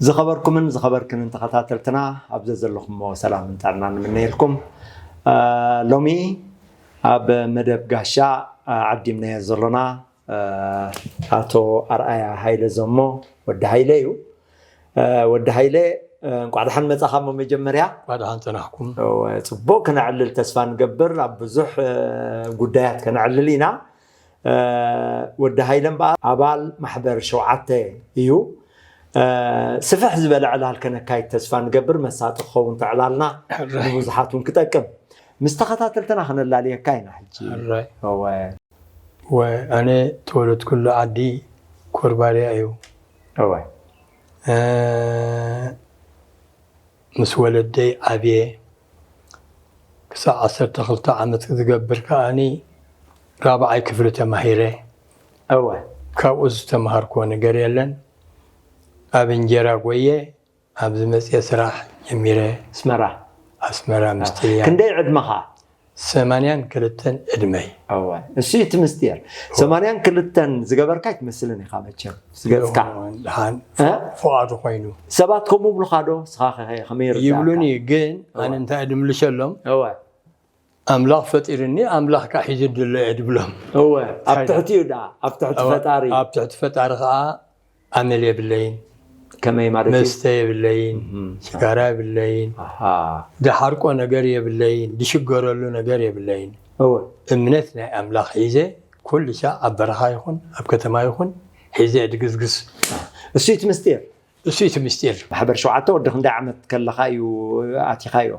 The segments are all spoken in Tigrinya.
ዝኸበርኩምን ዝኸበርክንን ተኸታተልትና፣ ኣብ ዘዘለኹሞ ሰላምን ጥዕናን ንምነየልኩም። ሎሚ ኣብ መደብ ጋሻ ዓዲምናዮ ዘሎና ኣቶ ኣርኣያ ሃይለ ዘሞ፣ ወዲ ሃይለ እዩ። ወዲ ሃይለ፣ እንቋዕ ደሓን መጻኻ። መጀመርያ እንኳ ደሓን ጸናሕኩም። ጽቡቕ ክነዕልል ተስፋ ንገብር። ኣብ ብዙሕ ጉዳያት ከነዕልል ኢና። ወዲ ሃይለ እምበኣር ኣባል ማሕበር ሸውዓተ እዩ። ስፍሕ ዝበለ ዕላል ከነካይድ ተስፋ ንገብር። መሳጢ ክኸውን ተዕላልና፣ ንብዙሓት እውን ክጠቅም። ምስ ተኸታተልትና ከነላልየካ ኢና። ሕጂ ኣነ ተወለድኩሉ ዓዲ ኮርባርያ እዩ። ምስ ወለደይ ዓብየ። ክሳብ ዓሰርተ ክልተ ዓመት ዝገብር ከዓኒ ራብዓይ ክፍሊ ተማሂረ። እወ። ካብኡ ዝተማሃርኩዎ ነገር የለን። ኣብ እንጀራ ጎየ ኣብዚ መፅየ ስራሕ ጀሚረ። ኣስመራ። ኣስመራ ምስ ጥልያን። ክንደይ ዕድመኻ? ሰማንያን ክልተን ዕድመይ። እወ። እሱ እዩ እቲ ምስጢር። ሰማንያን ክልተን ዝገበርካ ኣይትመስልን ኢኻ መቸም። ስገፅካ። ደሓን እ? ፍቓዱ ኮይኑ። ሰባት ከምኡ ይብሉኻ ዶ? ንስኻ ከ ከመይ ይርዳእካ? ይብሉኒ፣ ግን ኣነ እንታይ ድምልሸሎም? እወ። ኣምላኽ ፈጢርኒ፣ ኣምላኽ ከዓ ሒዙ ድሎ እየ ድብሎም። እወ። ኣብ ትሕቲኡ ደኣ፣ ኣብ ትሕቲ ፈጣሪ። ኣብ ትሕቲ ፈጣሪ ከዓ ኣመል የብለይን። ከመይ ማለት እዩ? መስተ የብለይን፣ ሽጋራ የብለይን፣ ድሓርቆ ነገር የብለይን፣ ድሽገረሉ ነገር የብለይን። እወ። እምነት ናይ ኣምላኽ ሒዘ ኩሉ ሻዕ ኣብ በረኻ ይኹን ኣብ ከተማ ይኹን ሒዘ ድግዝግዝ። እሱ እቲ ምስጢር። እሱ እቲ ምስጢር። ማሕበር ሸውዓተ ወዲ ክንደይ ዓመት ከለኻ እዩ ኣቲኻዮ?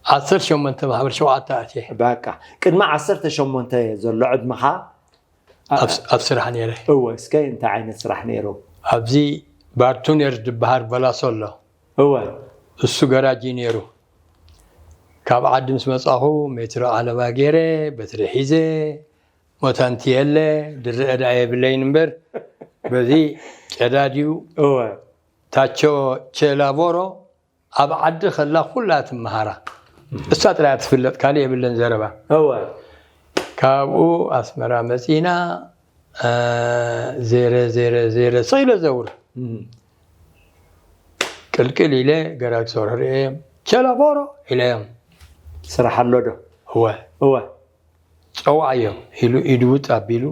ዓሰርተ ሸሞንተ ማሕበር ሸውዓተ ኣትየ። በቃ። ቅድሚ ዓሰርተ ሸሞንተ ዘሎ ዕድመኻ ኣብ ስራሕ ነይረ። እወ፣ እስከ እንታይ ዓይነት ስራሕ ነይሩ? ኣብዚ ባርቱኔር ዝበሃል በላሶ ኣሎ። እወ። እሱ ገራጅ እዩ ነይሩ። ካብ ዓዲ ምስ መጻኹ ሜትሮ ዓለባ ገይረ፣ በትሪ ሒዘ፣ ሞታንቲ የለ፣ ድረአ ደኣ የብለይን እምበር፣ በዚ ጨዳድ እዩ። እወ። ታቾ ቸላቮሮ ኣብ ዓዲ ከላ ኩላ ትመሃራ። እሳ ጥራይ ትፍለጥ፣ ካልእ የብለን ዘረባ። እወ። ካብኡ ኣስመራ መጺና፣ እ፣ ዜረ፣ ዜረ፣ ዜረ፣ ስቕ ኢለ ዘውር። እም። ቅልቅል ኢለ ገራጅ ሰርሑ ርእየ፣ ቸላቦሮ ኢለዮም። ስራሕ ኣሎ ዶ? እወ። እወ። ጸዋዕዮ ኢሉ ኢዱ ውጥ ኣቢሉ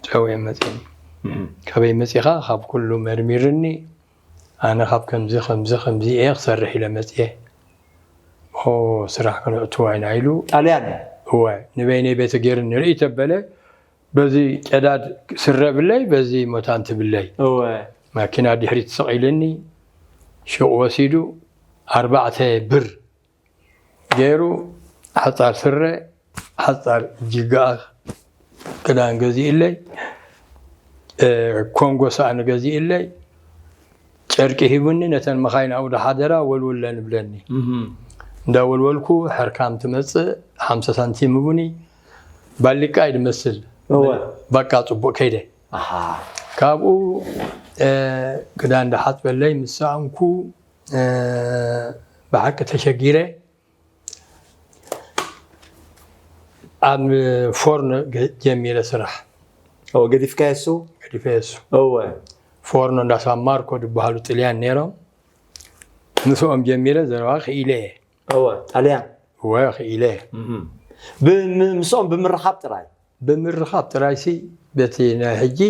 ጸዊዑ መጺኡኒ። እም። ካበይ መጺኻ? ካብ ኩሉ መርሚርኒ፣ ኣነ ካብ ከምዚ ከምዚ ከምዚ እየ ክሰርሕ ኢለ መጽየ። ኦ፣ ስራሕ ክነእትዋ ኢና ኢሉ። ጣልያን? እወ፣ ንበይነይ ቤተ ገይሩ ንርኢ ተበለ። በዚ ጨዳድ ስረ ብለይ፣ በዚ ሞታንቲ ብለይ። እወ። ማኪና ድሕሪት ሰቒልኒ፣ ሹቕ ወሲዱ ኣርባዕተ ብር ገይሩ ሓጻር ስረ፣ ሓጻር ጅግኣ ክዳን ገዚእለይ፣ እ፣ ኮንጎ ሳእኒ ገዚእለይ፣ ጨርቂ ሂቡኒ፣ ነተን መኻይን ኣብኡ ሓደራ ወልውለን ይብለኒ። እም። እንዳወልወልኩ ሕርካም ትመጽእ፣ ሓምሳ ሳንቲም ሂቡኒ፣ ባሊቃ እዩ ድመስል። እወ። በቃ ጽቡቕ ከይደ። ኣሃ። ካብኡ፣ እ፣ ክዳን እንዳሓጽበለይ ምስ ሰኣንኩ፣ እ፣ ብሓቂ ተሸጊረ። ኣብ ፎርኖ ገ-፣ ጀሚረ ስራሕ። ኦ፣ ገዲፍካዮ እሱ? ገዲፈዮ እሱ። እወ። ፎርኖ እንዳ ሳን ማርኮ ዝበሃሉ ጥልያን ነይሮም። ምስኦም ጀሚረ ዘረባ ክኢለ እየ። እወ፣ ጣልያን? እወ፣ ክኢለ እየ። እም። ብ-፣ ም-፣ ምስኦም ብምርኻብ ጥራይ? ብምርኻብ ጥራይሲ በቲ ናይ ሕጂ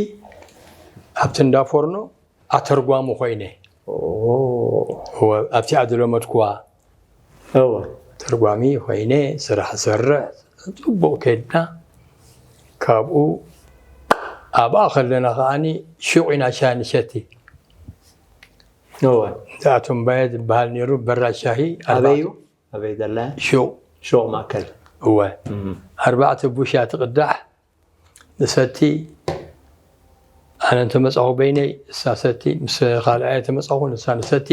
ኣብቲ እንዳ ፎርኖ ኣተርጓሚ ኮይነ። ኦ። እወ፣ ኣብቲኣ ዝለመድኩዋ። እወ። ተርጓሚ ኮይነ ስራሕ ሰርሕ፣ ጽቡቕ ከድና። ካብኡ ኣብኣ ከለና ከዓኒ ሹቕ ኢና ሻሂ ንሰቲ። እወ። እንዳ ኣቶ እምባየ ዝበሃል ነይሩ፣ በራድ ሻሂ። ኣበይ እዩ? ኣበይ ዘላ? ሹቕ። ሹቕ ማእከል። እወ። እም። ኣርባዕተ ቡሻ ትቕዳሕ፣ ንሰቲ። ኣነ እንተመጻኹ በይነይ፣ እሳ ሰቲ፣ ምስ ካልኣይ እንተመጻኹ፣ ንሳ ንሰቲ።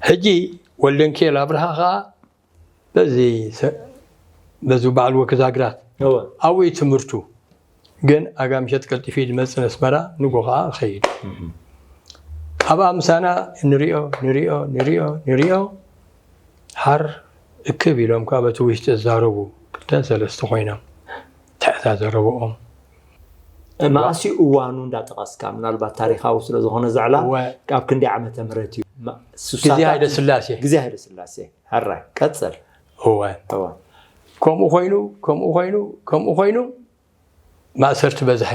ሕጂ ወልደንኪኤል ኣብርሃ ኸኣ በዚ ሰ-፣ በዚ በዓል ወኪ ዛግራት እወ። ኣብኡ እዩ ትምህርቱ። ግን ኣጋምሸት ቀልጢፉ እዩ ዝመጽእ ነስመራ፣ ንጎ ኸኣ ይኸይድ። እም። ኣብኣ ምሳና ንሪኦ፣ ንሪኦ፣ ንሪኦ፣ ንሪኦ። ሓር እክብ ኢሎም ካብ እቲ ውሽጢ ዝዛረቡ ክልተን ሰለስተ ኮይኖም ተዕዛዘረብኦም። መኣሲ እዋኑ እንዳጠቐስካ ምናልባት ታሪኻዊ ስለ ዝኾነ ዘዕላ እወ። ካብ ክንደይ ዓመተ ምህረት እዩ? ማ- ግዜ ሱሳታት- ሃይለ ስላሴ። ግዜ ሃይለ ስላሴ። ሕራይ ቀጽል። እወ። እወ። ከምኡ ኮይኑ ከምኡ ኮይኑ ከምኡ ኮይኑ ማእሰርቲ በዝሐ።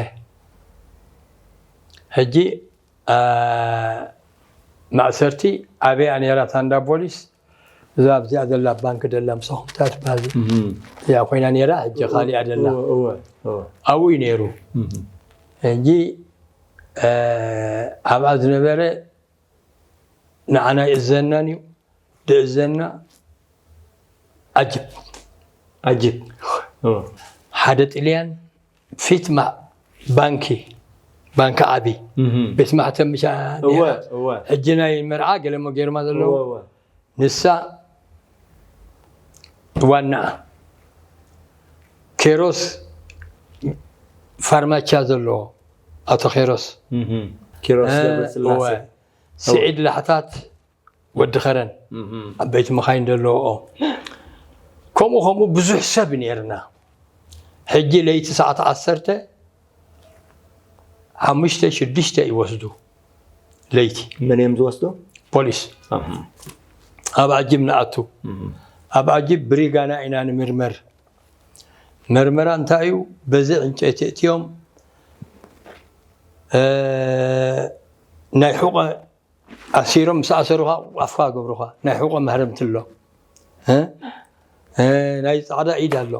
ሕጂ አ፣ ማእሰርቲ ኣበያ ነይራ ታንዳ ፖሊስ? እዛ ኣብዚኣ ዘላ ባንክ ደላ ምሳኹም እታ ትበሃል እዚኣ ኮይና ነይራ። ሕጂ ካሊኣ ደላ ኣብኡ እዩ ነይሩ። ሕጂ አ፣ ኣብኣ ዝነበረ ንዓና ይእዘናን እዩ ድእዘና። ኣጅብ ኣጅብ ሓደ ጥልያን ፊት ማ- ባንኪ ባንኪ ዓቢ ቤት ማሕተም ምሻ ነይራ። ሕጂ ናይ መርዓ ገለሞ ገይርማ ዘለዎ ንሳ ዋናኣ። ኬሮስ ፋርማቻ ዘለዎ ኣቶ ኬሮስ ኪሮስ እ፣ ገብረስላሴ እወ። ስዒድ ላሕታት ወዲ ኸረን ዓበይቲ መኻይን ዘለዎኦ። ከምኡ ከምኡ ብዙሕ ሰብ ነርና። ሕጂ ለይቲ ሰዓት ዓሰርተ ሓሙሽተ ሽዱሽተ ይወስዱ። ለይቲ መን እዮም ዝወስዱ? ፖሊስ። ኣብ ዓጅብ ንኣቱ። ኣብ ዓጅብ ብሪጋና ኢና ንምርመር። መርመራ እንታይ እዩ? በዚ ዕንጨይቲ እትዮም እ፣ ናይ ሑቐ ኣሲሮም ምስ ኣሰሩኻ ኣፍካ ገብሩኻ። ናይ ሑቐ ማህረምቲ ኣሎ። እ? እ፣ ናይ ጻዕዳ ኢድ ኣሎ።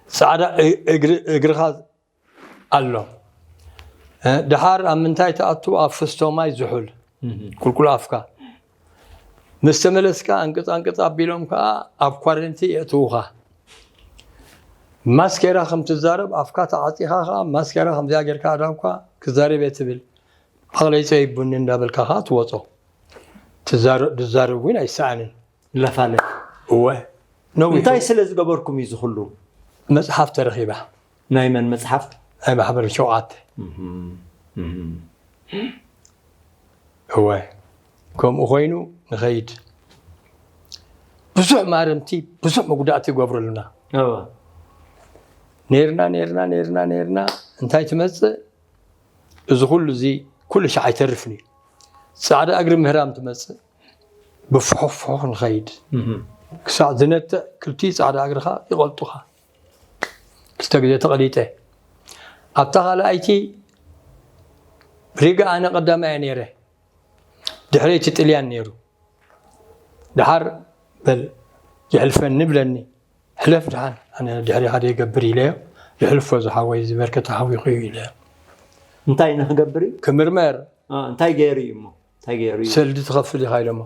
ጻዕዳ እ-፣ እግሪ-፣ እግርኻ ኣሎ። እ፣ ደሓር ኣብ ምንታይ ትኣቱ? ኣብ ፍስቶ ማይ ዝሑል። ቁልቁል ኣፍካ። ምስ ተመለስካ ኣንቅጽ ኣንቅጽ ኣቢሎም ከኣ ኣብ ኳረንቲ የእትዉኻ። ማስኬራ ከም ትዛረብ ኣፍካ ተዓጺኻ ከኣ ማስኬራ ከምዚኣ ጌርካ ኣዳብካ ክዛረብ እየ ትብል። ዓቕለይ ጸቢቡኒ እንዳበልካ ከኣ ትወጾ። ትዛረ-፣ ትዛረብ እውን ኣይሰኣንን። ለፋለፍ። እወ። ነዊሑ። እንታይ ስለ ዝገበርኩም እዩ ዝኽሉ? መጽሓፍ ተረኺባ። ናይ መን መጽሓፍ? ናይ ማሕበር ሸውዓተ። እወ። ከምኡ ኮይኑ ንኸይድ። ብዙሕ ማረምቲ፣ ብዙሕ መጉዳእቲ ይገብሩልና። እወ። ነይርና፣ ነይርና፣ ነይርና፣ ነይርና፣ እንታይ ትመጽእ? እዚ ኩሉ እዚ ኩሉ ሻዕ ኣይተርፍን እዩ። ጻዕዳ እግሪ ምህራም ትመጽእ። ብፍሑኽ ፍሑኽ ንኸይድ። ክሳዕ ዝነትዕ ክልቲኡ ጻዕዳ እግርኻ ይቐልጡኻ። ክልተ ግዜ ተቐሊጠ። ኣብታ ካልኣይቲ ሪጋ ኣነ ቀዳማይ እየ ነይረ። ድሕረይቲ ጥልያን ነይሩ። ደሓር በል የሕልፈኒ ብለኒ። ሕለፍ ደሓን፣ ኣነ ድሕሪኻ ደይገብር ኢለዮ። የሕልፎ ዝሓወይ ዝበርከተ ሓዊኹ እዩ ኢለዮ። እንታይ ንክገብር እዩ? ክምርመር። አ፣ እንታይ ገይሩ እዩ እሞ? እንታይ ገይሩ እዩ? ሰልዲ ትኸፍል ኢኻ ኢሎሞ።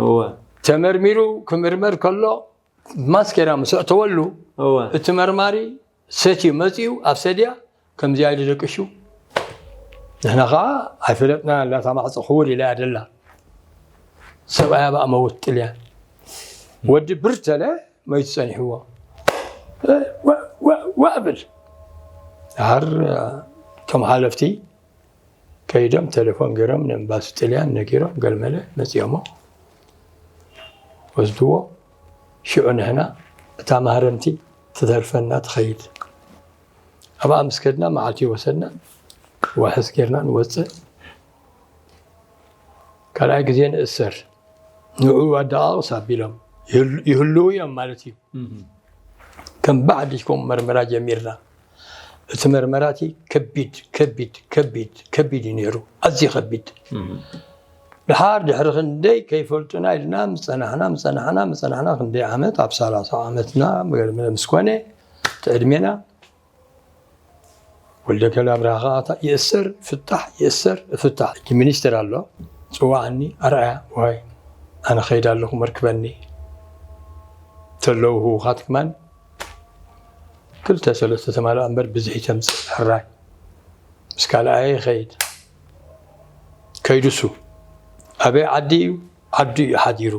እወ። ተመርሚሩ ክምርመር ከሎ ማስኬራ ምስ ኣእተወሉ እወ። እቲ መርማሪ ሰትዩ መጺኡ ኣብ ሰድያ ከምዚኣ ኢሉ ደቂሱ። ንሕና ኸዓ ኣይፈለጥና፣ ላታ ማዕጾ ክውል ኢላ እያ ደላ። ሰብኣይ ኣብኣ መውት ጥልያን። ወዲ ብር ተለ መይቱ ጸኒሕዎ። እ፣ ዋ፣ ዋ፣ ዋ እብል። ደሓር እቶም ሓለፍቲ ከይዶም ቴሌፎን ገይሮም ንኤምባሲ ጥልያን ነጊሮም ገልመለ መጺኦሞ ወስድዎ። ሽዑ ንሕና እታ ማህረምቲ ትተርፈና ትኸይድ። ኣብኣ ምስ ከድና መዓልቲ ይወሰድና፣ ዋሕስ ጌርና ንወጽእ። ካልኣይ ግዜ ንእሰር። ንዕኡ ኣደቓቕስ ኣቢሎም ይህል-፣ ይህልዉ እዮም ማለት እዩ። ከም ብሓድሽ ከምኡ መርመራ ጀሚርና። እቲ መርመራቲ ከቢድ፣ ከቢድ፣ ከቢድ፣ ከቢድ እዩ ነይሩ። ኣዝዩ ከቢድ። ድሓር ድሕሪ ክንደይ ከይፈልጡና ኢልና ምጸናሕና፣ ምጸናሕና፣ ምጸናሕና ክንደይ ዓመት፣ ኣብ ሰላሳ ዓመትና ምስ ኮነ እቲ ዕድሜና፣ ወልደከል ኣብርሃ ኸዓ ይእሰር፣ ፍታሕ፣ ይእሰር፣ ፍታሕ። እቲ ሚኒስትር ኣሎ፣ ጽዋዓኒ፣ ኣርኣያ፣ ዋይ፣ ኣነ ኸይድ ኣለኹ፣ መርክበኒ። ተለዉ ህውኻት ክማን ክልተ ሰለስተ ተማልኣ እምበር ብዝሒ ተምጽእ፣ ሕራይ። ምስ ካልኣየ ይኸይድ። ከይዱሱ። ኣበይ ዓዲ እዩ? ዓዱ እዩ ሓዲሩ።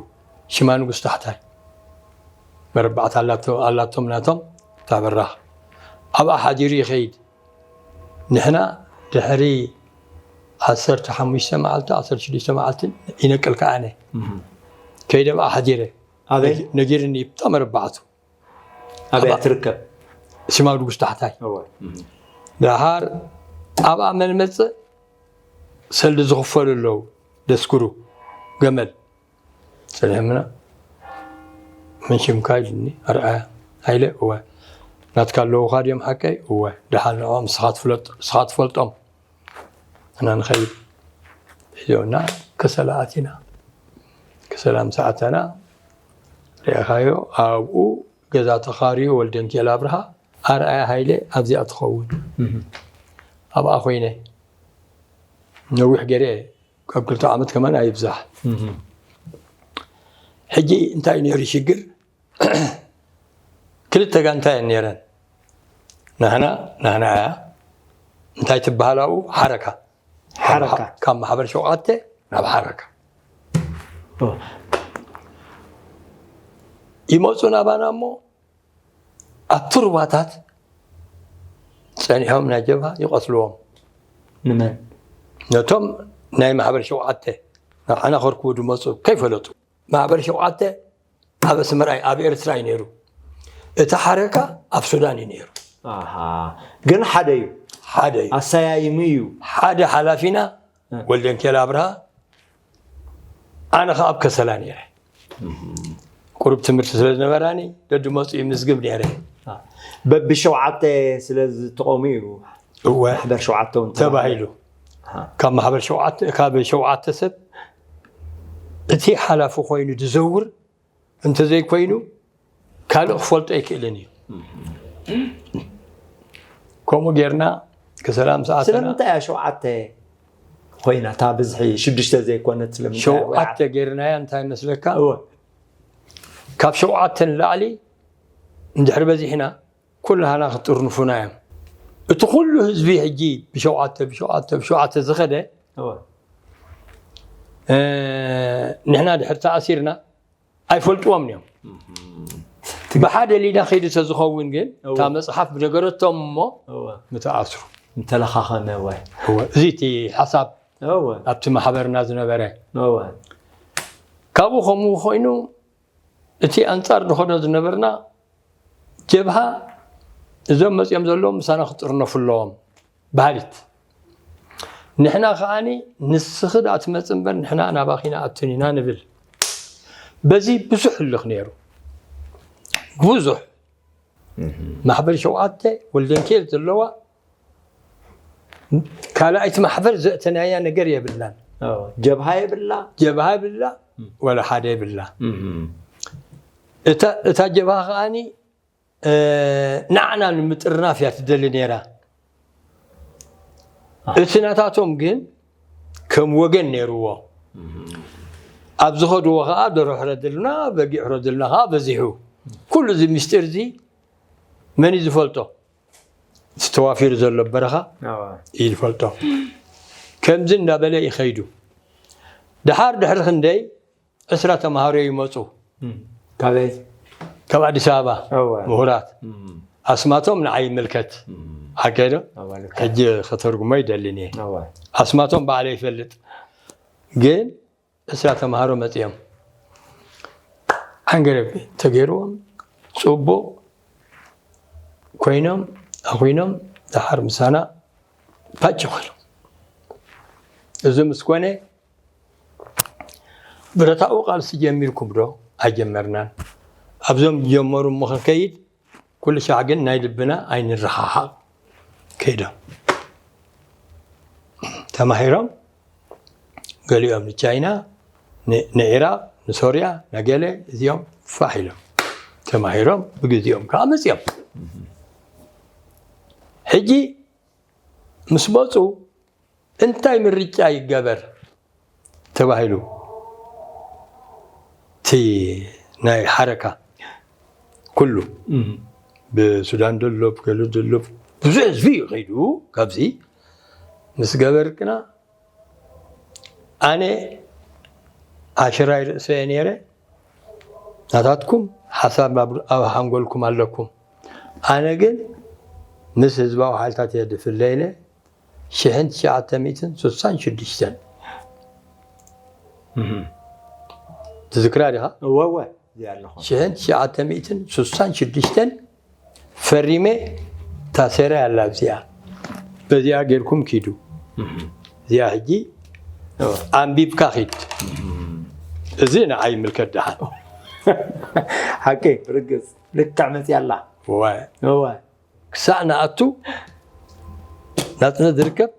ሽማ ንጉስ ታሕታይ። መረባዕቲ ኣላቶ-፣ ኣላቶም ናቶም፣ እታ በራኽ። ኣብኣ ሓዲሩ ይኸይድ። ንሕና ድሕሪ ዓሰርተ ሓሙሽተ መዓልቲ፣ ዓሰርተ ሽዱሽተ መዓልቲ ይነቅል ከኣ ኣነ። ከይደ ኣብኣ ሓዲረ። ኣበይ? ነጊ-፣ ነጊርኒ ብጣዕሚ መረባዕቱ። ኣበይ ኣብኣ ትርከብ? ሽማ ንጉስ ታሕታይ። እወ። እም። ደሓር ኣብኣ መን መፅእ? ሰልዲ ዝኽፈሉ ኣለዉ። ደስኩሩ ገመል ፀኒሖምና። መን ሽምካ ኢሉኒ። ኣርኣያ ሃይለ። እወ። ናትካ ኣለዉኻ ድዮም ሓቀይ? እወ። ደሓን ንዕኦም ንስኻ ትፍለጥ- ንስኻ ትፈልጦም። ኣና ንኸይድ ሒዞና ከሰላ ኣቲና። ከሰላ ምስ ኣተና ርኣኻዮ ኣብኡ ገዛ ተኻርዩ ወልደንኪኤል ኣብርሃ ኣርኣያ ሃይለ ኣብዚኣ ትኸውን። ኣብኣ ኮይነ ነዊሕ ገይረ ካብ ክልተ ዓመት ከማን ኣይብዛሕ። ሕጂ እንታይ ነይሩ ሽግር? ክልተ ጋንታ እየን ነይረን። ናህና ናህና እያ እንታይ ትበሃል ኣብኡ ሓረካ። ሓረካ። ካብ ማሕበር ሸውዓተ ናብ ሓረካ ይመፁ ናባና እሞ ኣብቲ ሩባታት ፀኒሖም ናይ ጀብሃ ይቐትልዎም። ንመን? ነቶም ናይ ማሕበር ሸውዓተ ናብ ዓና ከርክቡ ዝመፁ ከይፈለጡ። ማሕበር ሸውዓተ ኣብ ኣስመራ እዩ፣ ኣብ ኤርትራ እዩ ነይሩ። እቲ ሓረካ ኣብ ሱዳን እዩ ነይሩ። ኣሃ። ግን ሓደ እዩ። ሓደ እዩ። ኣሰያይሙ እዩ። ሓደ ሓላፊና እ። ወልደንኬል ኣብርሃ፣ ኣነ ኸዓ ኣብ ከሰላ ነይረ። ቁሩብ ትምህርቲ ስለ ዝነበራኒ ደድመፁ ይምዝግብ ነይረ። በብሸውዓተ ስለ ዝተቖሙ እዩ እወ። ማሕበር ሸውዓተ እውን ተባሂሉ። ተባሂሉ። ካብ ማሕበር ሸውዓተ፣ ካብ ሸውዓተ ሰብ እቲ ሓላፊ ኮይኑ ዝዘውር እንተዘይኮይኑ ካልእ ክፈልጦ ኣይክእልን እዩ። ከምኡ ጌርና ከሰላ ምስ ኣተና ስለምንታይ እያ ሸውዓተ ኮይና እታ ብዝሒ ሽዱሽተ ዘይኮነት ስለምንታይ እያ ወይዓ? ሸውዓተ ጌርናያ እንታይ መስለካ? እወ። ካብ ሸውዓተ ንላዕሊ እንድሕር በዚሕና ኩላህና ክጥርንፉና እዮም። እቲ ኩሉ ህዝቢ ሕጂ ብሸውዓተ ብሸውዓተ ብሸውዓተ ዝኸደ እወ። እ፣ ንሕና ድሕር ተኣሲርና ኣይፈልጥዎም እዮም። ብሓደ ሊና ከይዱ ተዝኸውን ግን እወ። እታ መፅሓፍ ብነገረቶም እሞ እወ። ምተኣስሩ። ምተለኻኸመ ወይ እወ፣ እዚ እቲ ሓሳብ እወ። ኣብቲ ማሕበርና ዝነበረ እወ። ካብኡ ከምኡ ኮይኑ እቲ ኣንፃር ንኸዶ ዝነበርና ጀብሃ እዞም መፅኦም ዘለዎም ምሳና ክጥርነፉ ኣለዎም በሃሊት። ንሕና ከዓኒ ንስኺ ደኣ ትመጽእ እምበር ንሕና ናባኺ ንኣቱን ኢና ንብል። በዚ ብዙሕ ህልኽ ነይሩ። ብዙሕ። ማሕበር ሸውዓተ ወልደንኬል ዘለዋ ካልኣይቲ ማሕበር ዘእተናያ ነገር የብላን። ጀብሃ የብላ። ጀብሃ የብላ፣ ወላ ሓደ የብላ። እታ ጀብሃ ከዓኒ ንዓና ንምጥርናፍ እያ ትደሊ ነይራ። እቲ ናታቶም ግን ከም ወገን ነይርዎ። ኣብ ዝኸድዎ ከዓ ደርሆ ሕረድልና፣ በጊዕ ሕረድልና ከዓ በዚሑ። ኩሉ እዚ ምስጢር እዚ መን እዩ ዝፈልጦ? እቲ ተዋፊሩ ዘሎ በረኻ እዩ ዝፈልጦ። ከምዚ እንዳበለ ይኸይዱ። ደሓር ድሕሪ ክንደይ ዕስራ ተምሃሮ ይመፁ። ካበይ? ካብ ኣዲስ ኣበባ እወ። ምሁራት። ኣስማቶም ንዓይ ይምልከት። ሓቀ ዶ? እወ፣ ልክዕ። ሕጂ ከተርጉሞ ይደልን እየ። እወ። ኣስማቶም ባዕለ ይፈልጥ። ግን ዕስራ ተምሃሮ መፅኦም። ዓንገረብ ተገይርዎም ፅቡቕ ኮይኖም ኣኹይኖም ደሓር ምሳና ፓጭ ይኾኑ። እዚ ምስ ኮነ ብረታዊ ቃልሲ ጀሚርኩም ዶ? ኣይጀመርናን። ኣብዞም ጀመሩ እሞ ክንከይድ ኩሉ ሻዕ ግን ናይ ልብና ኣይንረሓሓቕ። ከይዶም ተማሂሮም ገሊኦም ንቻይና፣ ንዒራቕ፣ ንሶርያ፣ ነገለ እዚኦም ፋሕ ኢሎም ተማሂሮም ብግዜኦም ከዓ መፅኦም። ሕጂ ምስ መፁ እንታይ ምርጫ ይገበር ተባሂሉ እቲ ናይ ሓረካ ኩሉ ብሱዳን ደሎ ብገለ ደሎ ብዙሕ ህዝቢ እዩ ከይዱ ካብዚ ምስ ገበርክና ኣነ ዓሽራይ ርእሰ እየ ነይረ ናታትኩም ሓሳብ ኣብ ሓንጎልኩም ኣለኩም ኣነ ግን ምስ ህዝባዊ ሓይልታት እየ ድፍለ ኢለ ሽሕን ትሽዓተ ሚእትን ስሳን ሽዱሽተን ትዝክራ ዲኻ? እወ እወ እዚኣ ኣለኹ። ሽሕን ትሽዓተ ሚእትን ስሳን ሽዱሽተን ፈሪመ ታሰረ ኣላ ኣብዚኣ በዚኣ ጌርኩም ኪዱ። እዚኣ ሕጂ ኣንቢብካ ኪድ። እዚ ንዓይ ይምልከት ደሓን። ሓቂ ርግፅ ልክዕ መፅያ ኣላ። እወ እወ ክሳዕ ንኣቱ ናጽነት ዝርከብ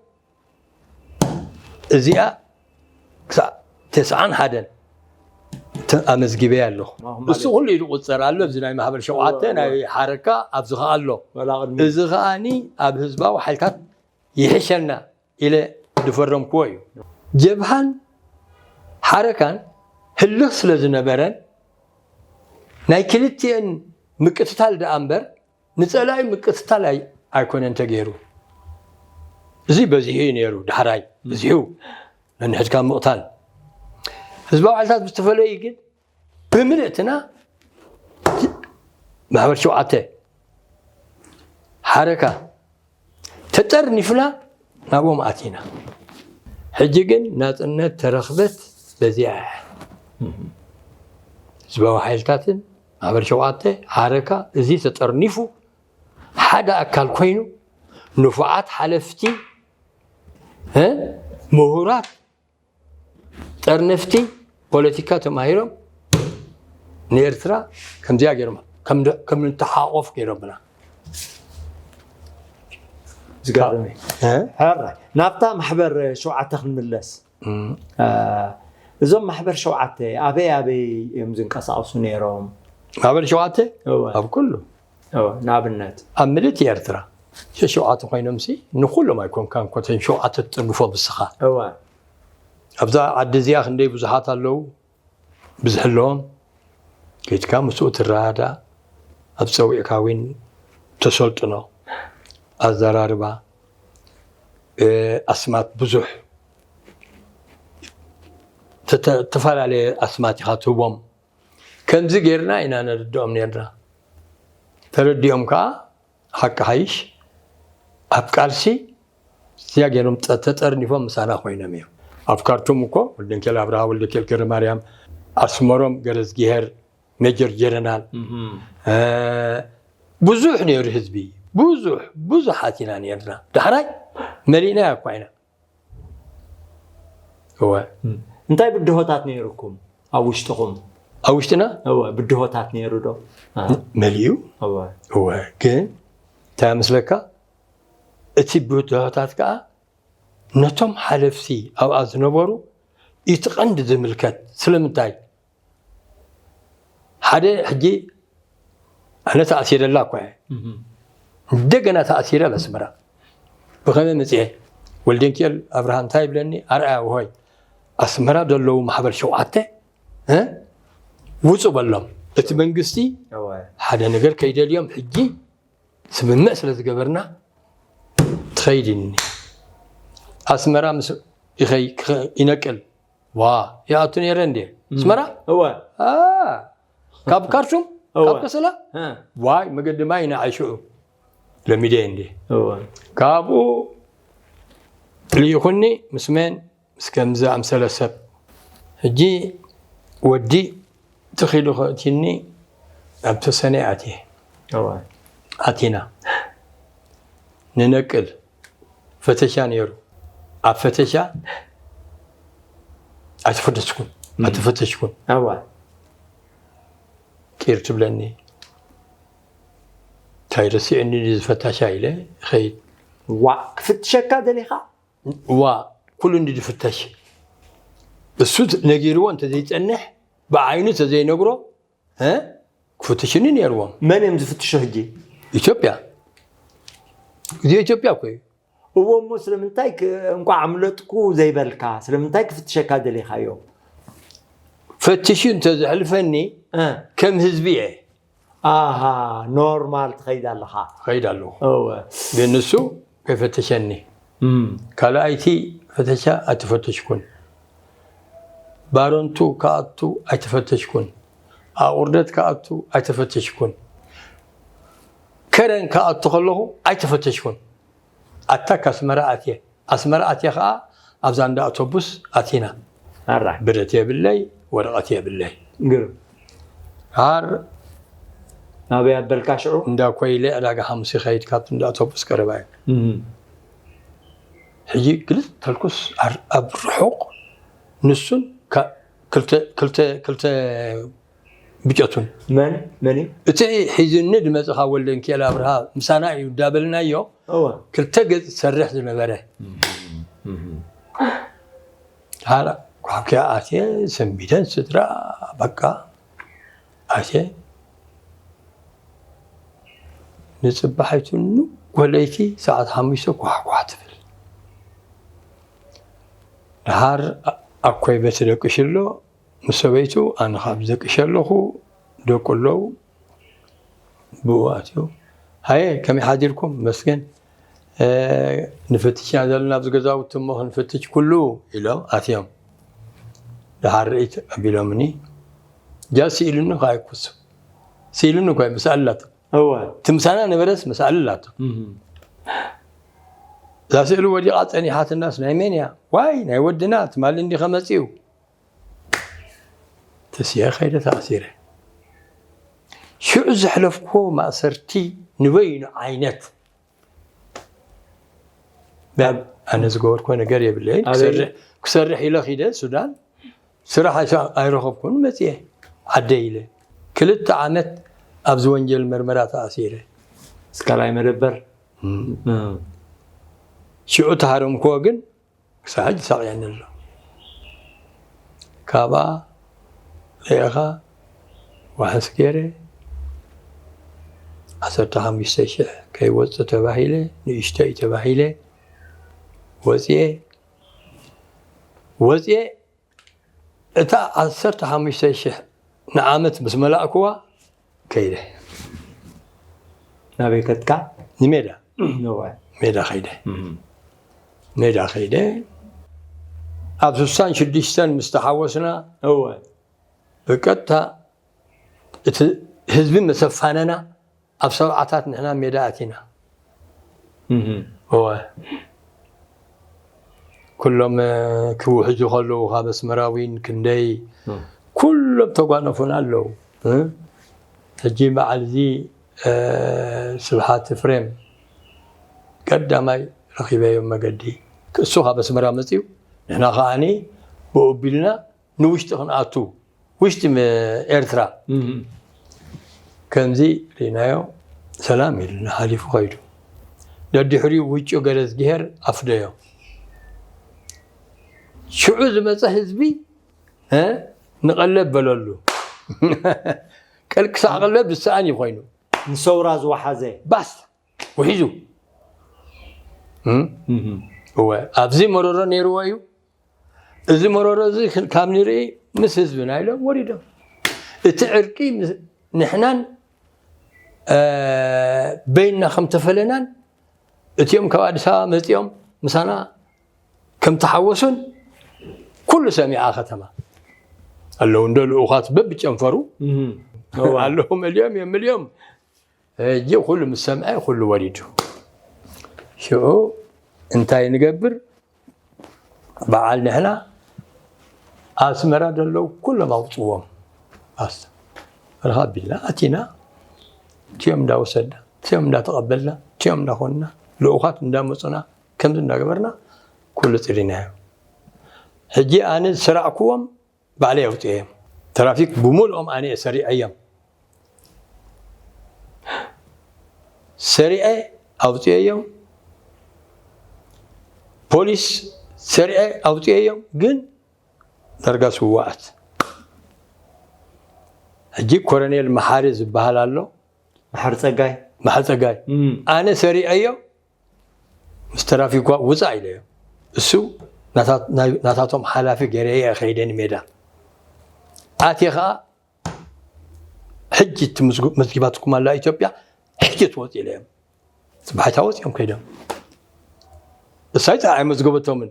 እዚኣ ክሳዕ ተስዓን ሓደን ተ- ኣመዝጊበያ ኣለኹ። ማሁም እሱ ኩሉ ኢሉ ቁፀር ኣሎ። ኣብዚ ናይ ማሕበር ሸውዓተ ናይ ሓረካ ኣብዚ ከኣ ኣሎ። ወላ ቅድሚ እዚ ከኣኒ ኣብ ህዝባዊ ሓይልታት ይሕሸና ኢለ ዝፈረምክዎ እዩ። ጀብሃን ሓረካን ህልኽ ስለ ዝነበረን ናይ ክልቲኤን ምቅትታል ደኣ እምበር ንጸላኢ ምቅትታል ኣይ- ኣይኮነን ተገይሩ። እዚ በዚሑ እዩ ነይሩ። ዳሕራይ በዚሑ ነንሕድካ ምቕታል። ህዝባዊ ሓይልታት ብዝተፈለዩ ግን ብምልእትና ማሕበር ሸውዓተ ሓረካ ተጠርኒፍና ናብኦም ኣቲና። ሕጂ ግን ናጽነት ተረኽበት በዚኣ እያ። ህዝባዊ ሓይልታትን ማሕበር ሸውዓተ ሓረካ እዚ ተጠርኒፉ ሓደ ኣካል ኮይኑ ንፉዓት ሓለፍቲ እ ምሁራት ጠርነፍቲ ፖለቲካ ተማሂሮም ንኤርትራ ከምዚኣ ገይሮም ከም ከም ንተሓቆፍ ገይሮምና። ዝገርም እዩ። እ? ሕራይ ናብታ ማሕበር ሸውዓተ ክንምለስ። እም። እ፣ እዞም ማሕበር ሸውዓተ ኣበይ ኣበይ እዮም ዝንቀሳቀሱ ነይሮም? ማሕበር ሸውዓተ እወ። ኣብ ኩሉ እወ፣ ንኣብነት ኣብ ምልእቲ ኤርትራ ሸ- ሸውዓተ ኮይኖም ሲ ንኩሎም ኣይኮንካን ኮተን ሸውዓተ ትጥርንፎ ብስኻ እወ ኣብዛ ዓዲ እዚኣ ክንደይ ብዙሓት ኣለዉ ብዝሕለዎም ከይድካ ምስኡ ትረዳዳ ኣብ ፀዊዕካ እውን ተሰልጥኖ ኣዘራርባ እ፣ ኣስማት ብዙሕ ተተ- ዝተፈላለየ ኣስማት ኢኻ ትህቦም ከምዚ ጌርና ኢና ነርድኦም ነርና ተረዲኦም ከዓ ሓቂ ሓይሽ ኣብ ቃልሲ እዚኣ ገይሮም ጠ- ተጠርኒፎም ምሳና ኮይኖም እዮም ኣብ ካርቱም እኮ ወልደንኬል ኣብርሃ ወልደንኬል ገረማርያም ኣስመሮም ገረዝጊሄር ሜጀር ጀነራል እ፣ ብዙሕ ነይሩ ህዝቢ ብዙሕ ብዙሓት ኢና ነርና ዳሕራይ መሊእና እኳ ኢና እወ እንታይ ብድሆታት ነይሩኩም ኣብ ውሽጥኹም? ኣብ ውሽጥና እወ ብድሆታት ነይሩ ዶ? እ፣ መሊኡ እወ እወ ግን እንታይ ምስለካ እቲ ብድሆታት ከዓ ነቶም ሓለፍቲ ኣብኣ ዝነበሩ እቲ ቀንዲ ዝምልከት ስለምንታይ ሓደ ሕጂ ኣነ ተኣሲረላ እኳ እየ እንደገና ተኣሲረ ኣብ ኣስመራ ብኸመይ መፅኤ ወልደንኪኤል ኣብርሃ እንታይ ይብለኒ ኣርኣያ ውሆይ ኣስመራ ዘለዉ ማሕበር ሸውዓተ እ? ውፁ በሎም እቲ መንግስቲ እወ ሓደ ነገር ከይደልዮም ሕጂ ስምምዕ ስለ ዝገበርና ትኸይድኒ ኣስመራ ምስ ይኸይ ክኸ- ይነቅል ዋ ይኣቱ ነይረ እንዴ ኣስመራ እወ ኣ፣ ካብ ካርቱም እወ። ካብ ከሰላ እ፣ ዋይ መገዲ ማይ ንዓይ ሽዑ ለሚደ እንዴ እወ ካብኡ ልኢኹኒ ምስ መን ምስ ከምዚ ኣምሰለ ሰብ ሕጂ ወዲ ተኺሉ ከእትኒ ኣብ ተሰነ ኣትየ እወ ኣቲና ንነቅል ፈተሻ ነይሩ ኣብ ፈተሻ ኣይተፈተሽኩን ኣይተፈተሽኩን እወ ቂር ትብለኒ እንታይ ረሲዕኒ ዝፈታሻ ኢለ ይኸይድ ዋ ክፍትሸካ ደሊኻ? ዋ ኩሉ እንዲ ዝፍተሽ እሱ ነጊርዎ እንተዘይፀንሕ ብዓይኑ ተዘይነግሮ እ? ክፍትሽኒ ነይርዎም መን እዮም ዝፍትሹ ሕጂ? ኢትዮጵያ ግዜ ኢትዮጵያ እኮ እዩ እዎ እሞ ስለምንታይ ክ- እንቋዕ ኣምለጥኩ ዘይበልካ? ስለምንታይ ክፍትሸካ ደሊኻዮ? ፈትሹ እንተዘሕልፈኒ እ፣ ከም ህዝቢ እየ ኣሃ ኖርማል ትኸይድ ኣለኻ። ኸይድ ኣለኹ እወ ግን ንሱ ከይፈተሸኒ እም፣ ካልኣይቲ ፈተሻ ኣይተፈተሽኩን ባረንቱ ክኣቱ ኣይተፈተሽኩን ኣቑርደት ክኣቱ ኣይተፈተሽኩን ከረን ክኣቱ ከለኹ ኣይተፈተሽኩን ኣታ ኣስመራ ኣትየ ኣስመራ ኣትየ ከዓ ኣብዛ እንዳ ኣውቶቡስ ኣቲና ኣራ ብረት የብለይ ወረቐት የብለይ ግርም ሃር ናበይ ኣበልካ ሽዑ? እንዳ ኮይለ ዕዳጋ ሓሙስ ይኸይድ ካብቲ እንዳ ኣውቶቡስ ቀረባ እዩ እም፣ ሕጂ ግልጽ ተልኩስ ኣር- ኣብ ርሑቕ ንሱን ካ- ክልተ ክልተ ክልተ ብጨቱን መን መን እዩ? እቲ ሒዝኒ ዝመጽኻ ወልደ ሚካኤል ኣብርሃ ምሳና እዩ እንዳበልናዮ እወ ክልተ ገጽ ዝሰርሕ ዝነበረ። ሓራ ኳብኪያ ኣትየ ሰንቢደን ስድራ በቃ ኣትየ ንጽባሒቱ ንጎለይቲ ሰዓት ሓሙሽተ ኳሕኳሕ ትብል። ድሓር ኣኮይ በቲ ደቅሽ ኣሎ ምስ ሰበይቱ ኣነ ካብ ደቅሽ ኣለኹ ደቁ ኣለዉ ብኡ ኣትዩ ሃየ ከመይ ሓዲርኩም መስገን ንፍትሽ ኢና ዘለና ኣብዚ ገዛውቲ እሞ ክንፍትሽ ኩሉ ኢሎም ኣትዮም። ድሓር ርእይት ኣቢሎምኒ ጃ ስኢሉኒ ከኣ ይኩሱ ስኢሉኒ እኳ ምስ ኣላቶ እወ ትምሳና ነበረስ ምስ ኣላቶ እዛ ስእሊ ወዲቓ ጸኒሓትናስ ናይ መን እያ ዋይ ናይ ወድና ትማሊ እንዲ ከመጽኡ ተስየ ከይደ ተኣሲረ ሽዑ ዘሕለፍክዎ ማእሰርቲ ንበይኑ ዓይነት ኣነ ዝገበርኮ ነገር የብለይን ክሰርሕ ኢለ ኪደ ሱዳን ስራሕ ኣይረኸብኩን መፅየ ዓደይ ኢለ ክልተ ዓመት ኣብዚ ወንጀል መርመራ ተኣሲረ እስካላይ መደበር ሽዑ ተሃረምክዎ ግን ክሳብ ሕጂ ሳቕየኒ ኣሎ። ካብኣ ለኢኻ ዋሕስ ገይረ ዓሰርተ ሓሙሽተ ሽሕ ከይወፅእ ተባሂለ ንእሽተይ ተባሂለ ወፅየ ወፅየ እታ ዓሰርተ ሓሙሽተ ሽሕ ንዓመት ምስ መላእክዋ ከይደ ናበይ ከትካ ንሜዳ ነዋ ሜዳ ከይደ ሜዳ ከይደ ኣብ ስሳን ሽዱሽተን ምስ ተሓወስና እወ ብቀጥታ እቲ ህዝቢ መሰፋነና ኣብ ሰብዓታት ንሕና ሜዳ ኣቲና እወ ኩሎም ክውሕዙ ከለዉ ካብ ኣስመራዊን ክንደይ ኩሎም ተጓነፉና ኣለዉ ሕጂ በዓል እዚ ስብሓት ፍሬም ቀዳማይ ረኺበዮም መገዲ እሱ ካብ ኣስመራ መፅኡ ንሕና ከዓኒ ብኡ ቢልና ንውሽጢ ክንኣቱ ውሽጢ ኤርትራ ከምዚ ርኢናዮ ሰላም ኢሉና ሓሊፉ ከይዱ ደድሕሪኡ ውጩ ገረዝግሄር ኣፍደዮ ሽዑ ዝመፀ ህዝቢ ንቐለብ በለሉ ክሳዕ ቀለብ ዝሰኣን እዩ ኮይኑ ንሰውራ ዝወሓዘ ባስ ውሒዙ እወ ኣብዚ መረሮ ነይርዎ እዩ እዚ መረሮ እዚ ካብ ንርኢ ምስ ህዝብና ኢሎም ወሪዶም እቲ ዕርቂ ንሕናን በይንና ከም ተፈለናን እቲኦም ካብ ኣዲስ ኣበባ መፂኦም ምሳና ከም ተሓወሱን ኩሉ ሰሚዓ ከተማ ኣለዉ እንዶ ልኡኻት በብጨንፈሩ ኣለዉ መሊኦም እዮም መሊኦም ሕጂ ኩሉ ምስ ሰምዐ ኩሉ ወሪዱ ሽዑ እንታይ ንገብር በዓል ንሕና ኣስመራ ዘለዉ ኩሎም ኣውፅዎም ኣስ ረኻ ቢልና ኣቲና እቲኦም እንዳወሰድና እቲኦም እንዳተቐበልና እቲኦም እንዳኾንና ልኡኻት እንዳመፁና ከምዚ እንዳገበርና ኩሉ ፅሪናዮ ሕጂ ኣነ ዝሰራዕክዎም ባዕለይ ኣውፅኤ እዮም ትራፊክ ብምልኦም ኣነ እየ ሰሪዐ እዮም ሰሪዐ ኣውፅኤ እዮም ፖሊስ ሰሪዐ ኣውፅኤ እዮም ግን ዳርጋ ስዋኣት ሕጂ ኮረኔል መሓሪ ዝበሃል ኣሎ መሓሪ ፀጋይ መሓሪ ፀጋይ ኣነ ሰሪዐዮ ምስ ተራፊኳ ውፃእ ኢለዮ እሱ ናታቶም ሓላፊ ገይረየ ከይደ ንሜዳ ኣትየ ከዓ ሕጂ መዝጊባትኩም ኣላ ኢትዮጵያ ሕጂ ትወፅ ኢለዮም ፅባሕታ ወፂኦም ከይዶም እሳይ ፀዓይ መዝገበቶምን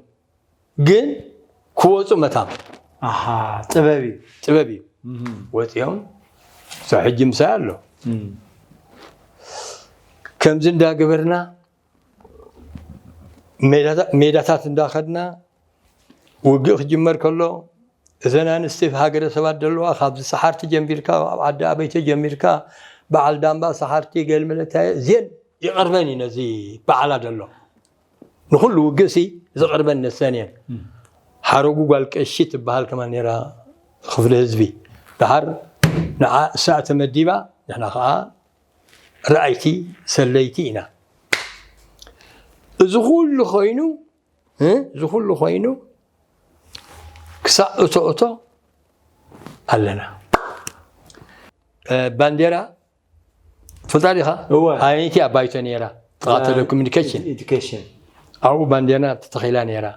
ግን ክወፁ መታም ጥበብ እዩ ጥበብ እዩ ወፂኦም ሰው ሕጂ ምሳይ ኣሎ ከምዚ እንዳገበርና ሜዳታት እንዳኸድና ውግእ ክጅመር ከሎ እዘን ኣንስቲ ሃገረ ሰባት ዘለዋ ካብዚ ሰሓርቲ ጀሚርካ ኣብ ዓዲ ኣበይቲ ጀሚርካ በዓል ዳምባ ሰሓርቲ ገልመለታየ እዚን ይቐርበን እዩ ነዚ በዓላ ዘሎ ንኹሉ ውግእሲ ዝቕርበን ነሰን እየን። ሓረጉ ጓል ቀሺ ትበሃል ከማን ነይራ ክፍሊ ህዝቢ። ደሓር ንዓ እሳ ተመዲባ፣ ንሕና ኸዓ ረኣይቲ ሰለይቲ ኢና። እዚ ኩሉ ኮይኑ፣ እ፣ እዚ ኩሉ ኮይኑ ክሳዕ እቶ እቶ ኣለና። እ፣ ባንዴራ ትፈልጣ ዲኻ? እወ። ኣየነይቲ ኣብ ባይቶ ነይራ? ጥቓ እዛ ቴሌኮሙኒኬሽን። ኤድ-፣ ኤዱኬሽን። ኣብኡ ባንዴራ ተተኺላ ነይራ።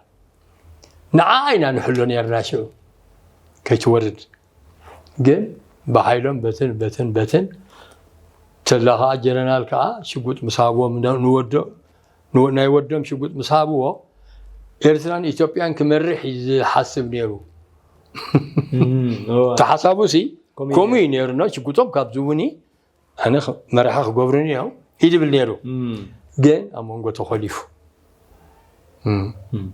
ንዓ ኢና ንሕሎ ነይርና ሽዑ ከይትወርድ። ግን ብሓይሎም በትን በትን በትን ተላ ኸዓ ጀነራል ከኣ ሽጉጥ ምስ ሃብዎም ን-፣ ንወዶ-፣ ንወ-፣ ናይ ወዶም ሽጉጥ ምስ ሃብዎ ኤርትራን ኢትዮጵያን ክመርሕ እዩ ዝሓስብ ነይሩ። እም፣ እወ። ተሓሳቡሲ ከምኡ እዩ ከምኡ እዩ ነይሩ። ነይሩ። ኖ ሽጉጦም ካብ ዝውኒ ኣነ ኽ-፣ መራሒ ክገብሩኒ እዮም ይድብል ነይሩ። እም። ግን ኣብ መንጎ ተኾሊፉ። እም። እም።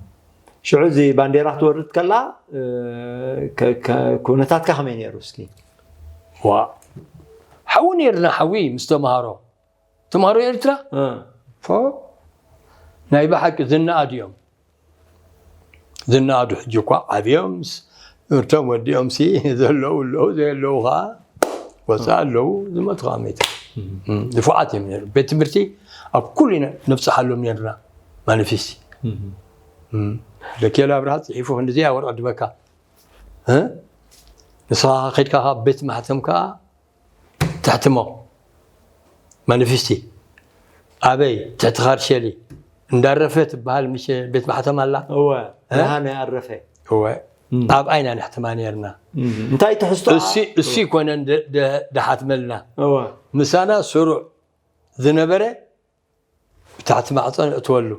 ሽዑ እዚ ባንዴራ ክትወርድ ከላ፣ እ፣ ከ-፣ ከ-፣ ኩነታትካ ከመይ ነይሩ እስኪ? ዋ፣ ሓዊ ነይርና፣ ሓዊ ምስ ተምሃሮ። ተምሃሮ ኤርትራ? እ። ፎ፣ ናይ ብሓቂ ዝነኣዱ እዮም። ዝነኣዱ ሕጂ እኳ ዓብዮምስ፣ እቶም ወዲኦምሲ ዘለዉ ኣለዉ፣ ዘየለዉ ኸዓ ወፃኢ ኣለዉ፣ ዝሞቱ ኸዓ መይቶም። እም። እም፣ ንፉዓት እዮም ነይሩ። ቤት ትምህርቲ ኣብ ኩሉ ኢና ነብፅሓሎም ነይርና፣ ማኒፌስቲ። እም። እም። ደኬላ ኣብርሃ ፅሒፉ ክንድዚኣ ወረቐት ድበካ። እ? ንስኻ ኸይድካ ካብ ቤት ማሕተም ከኣ ተሕትሞ። ማኒፊስቲ። ኣበይ? ትሕቲ ካርሸሊ። እንዳረፈ ትበሃል ምሽ ቤት ማሕተም ኣላ? እወ። እ? ደሃነ ኣረፈ። እወ። እም። ኣብኣ ኢና ነሕትማ ነይርና። እም። እንታይ ትሕዝቶ? እሲ፣ እሲ ኮነን ደ-፣ ደ-፣ ደሓትመልና። እወ። ምሳና ስሩዕ ዝነበረ ብታሕቲ ማዕጾ ነእትወሉ።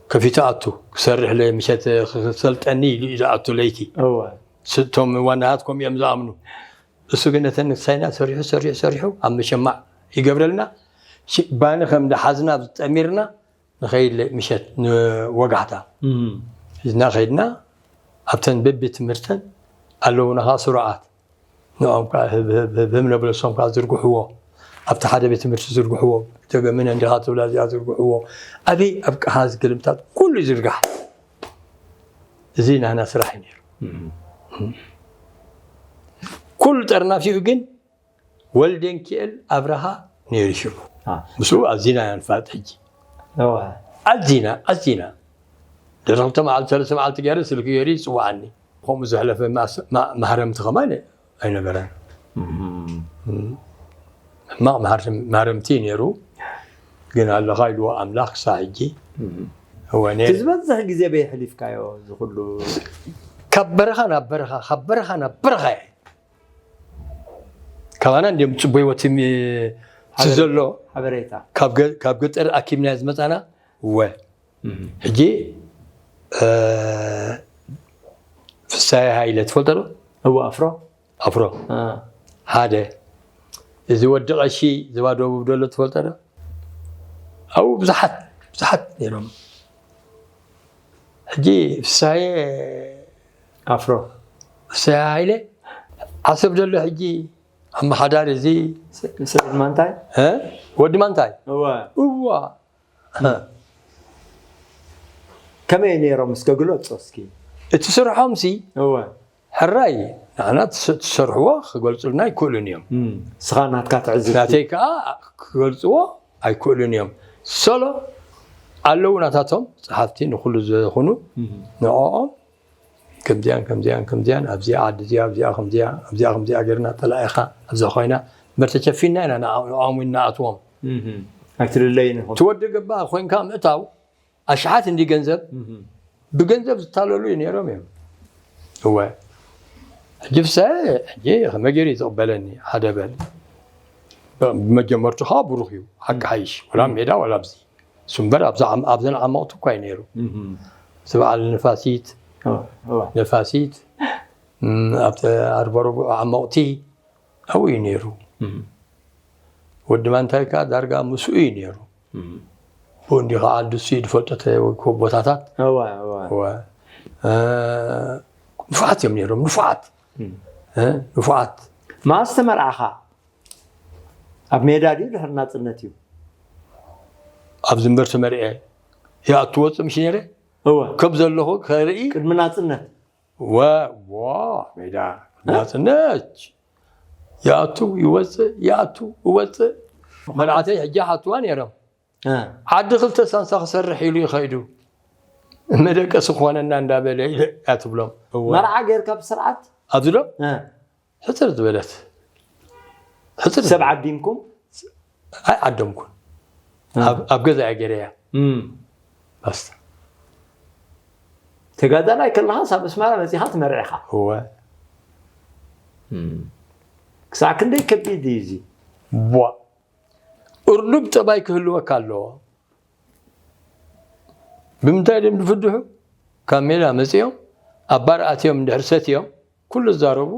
ከፊቱ ኣቱ፣ ክሰርሕ ለ-፣ ምሸት ክሰልጠኒ ኢሉ እዩ ዝኣቱ ለይቲ። እወ። ስ-፣ እቶም ዋናሃት ከምኡ እዮም ዝኣምኑ። እሱ ግን ነተን ንሳይና ሰሪሑ፣ ሰሪሑ፣ ሰሪሑ ኣብ መሸማዕ ይገብረልና። ሽ-፣ ባኒ ከም ደሓዝና ጠሚርና ንኸይድ ለ-፣ ምሸት ንወጋሕታ። እም። ሒዝና ኸይድና ኣብተን በቢ ትምህርተን ኣለዉና ኸዓ ስሩዓት። ንኦም ከዓ ህብ፣ ህብ፣ ህብ፣ ህብ ነብለሶም ከዓ ዝርግሕዎ። ኣብቲ ሓደ ቤት ትምህርቲ ዝርግሕዎ። ተገምነ እንዲኻ ትብላ እዚኣ ዝርግሕዎ። ኣበይ ኣብ ቀሃ ዝግልምታት ኩሉ ይዝርጋሕ። እዚ ናህና ስራሕ እዩ ነይሩ። እም። ኩሉ ጠርናፊኡ ግን ወልደንኪኤል ኣብርሃ ነይሩ ሽሙ። አ። ምስኡ ኣዚና ኢና ንፋለጥ ሕጂ። እወ። ኣዚና፣ ኣዚና። ድሕሪ ክልተ መዓልቲ፣ ሰለስተ መዓልቲ ገይረ ስልኪ ገይሩ ይጽውዓኒ። ከምኡ ዘሕለፈ ማስ-፣ ማ-፣ ማህረምቲ ከማን ኣይነበረን። እም። እም። ሕማቕ ማህር-፣ ማህረምቲ ነይሩ። ግን ኣለኻ ኢልዎ ኣምላኽ ክሳዕ ሕጂ። እም። እወ፣ ነይሩ። እቲ ዝበዝሕ ግዜ በይ ኣሕሊፍካዮ እዚ ኩሉ? ካብ በረኻ ናብ በረኻ፣ ካብ በረኻ ናብ በረኻ እየ። ካባና እንዲዮም ጽቡይ ወትም እቲ ሓበሬ-፣ ዘሎ ሓበሬታ። ካብ ገ-፣ ካብ ገጠር ኣኪብና ዝመጻና። እወ። እም። ሕጂ፣ እ፣ ፍሳየ ሃይለ ትፈልጦ ዶ? እወ፣ ኣፍሮ። ኣፍሮ። እ። ሓደ። እዚ ወዲ ቀሺ ዝባ ደቡብ ደሎ ትፈልጦ ዶ? ኣብኡ ብዙሓት፣ ብዙሓት ነይሮም። ሕጂ ፍሳየ ኣፍሮ። ፍሳየ ሃይለ ዓሰብ ደሎ ሕጂ ኣመሓዳሪ እዚ ስ-፣ ስዒድ ማንታይ? እ? ወዲ ማንታይ? እወ። እዋ። ከመይ ነይሮም እስከ ግለጾ እስኪ። እቲ ስርሖምሲ እወ። ሕራይ ንዓና ትስ-፣ ትሰርሕዎ ክገልጹልና ኣይክእሉን እዮም። እም፣ ስኻ ናትካ ትዕዝብቲ። ናተይ ከኣ ክገልጽዎ ኣይክእሉን እዮም። ሶሎ ኣለዉ ናታቶም ጸሓፍቲ ንኹሉ ዝኾኑ እም። ንዕኦም ከምዚያን ከምዚያን ከምዚያን ኣብዚኣ ዓዲ እዚኣ ኣብዚኣ ከምዚኣ ኣብዚኣ ከምዚኣ ጌርና ጠላኢኻ ኣብዛ ኮይና እምበር ተሸፊንና ኢና ንዓ-፣ ንዕኦም እውን ንኣትዎም። እም። ኣይትልለይን ኢኹም። ትወዲ ገባ ኮይንካ ምእታው ኣሽሓት እንዲ ገንዘብ እም። ብገንዘብ ዝታለሉ ነይሮም እዮም። እወ። ሕጂ ፍሳየ፣ ሕጂ ከመይ ገይሩ እዩ ዝቕበለኒ? ሓደ በል። ብመጀመርትኻ ብሩኽ እዩ። ሓቂ ሓይሽ። ወላ ሜዳ ወላ ኣብዚ። እሱ እምበር ኣብዛ ዓም-፣ ኣብዘን ዓመቕቲ እኳ እዩ ነይሩ። እም። እቲ በዓል ንፋሲት፣ እወ፣ እወ። ንፋሲት፣ እም፣ ኣብቲ ኣርበረቡዕ ዓመቕቲ ኣብኡ እዩ ነይሩ። እም። ወዲ ማንታይ ከኣ ዳርጋ ምስኡ እዩ ነይሩ። እም። ብኡ እንዲ ኸዓ ንሱ እዩ ዝፈልጦ ተ-፣ ቦታታት። እወ፣ እወ። እወ። እ፣ ንፉዓት እዮም ነይሮም፣ ንፉዓት። እም። እ፣ ንፉዓት። መኣስ ተመርዓኻ? ኣብ ሜዳ ድዩ ድሕሪ ናጽነት እዩ? ኣብዚ እምበር ተመርዐ። ይኣቱ ወፅእ ምሽ ነይረ። እወ ከም ዘለኹ ከርኢ ቅድሚ ናፅነት ወ ወ ሜዳ ናፅነት ይኣቱ ይወፅእ ይኣቱ ይወፅእ። መርዓተይ ሕጂ ሓትዋ ነይሮም። እ። ዓዲ ክልተ ሳንሳ ክሰርሕ ኢሉ ይኸይዱ፣ መደቀሲ ክኾነና እንዳበለ ኢለ እያ ትብሎም። እወ። መርዓ ጌርካ ብስርዓት ኣብዚ ዶ እ። ሕፅር ዝበለት ሕፅር ሰብ ዓዲምኩም ኣይዓደምኩን። ኣብ- ኣብ ገዛ እያ ገይረያ። እም። ባስታ ተጋዳላይ ከለኻስ ኣብ ኣስመራ መፂኻ ትመርዕኻ እወ ክሳዕ ክንደይ ከቢድ እዩ እዚ ቧ እርኑብ ጠባይ ክህልወካ ኣለዎ። ብምንታይ ድም ዝፍድሑ? ካብ ሜዳ መፂኦም ኣብ ባር ኣትዮም እንድሕር ሰትዮም ኩሉ ዝዛረቡ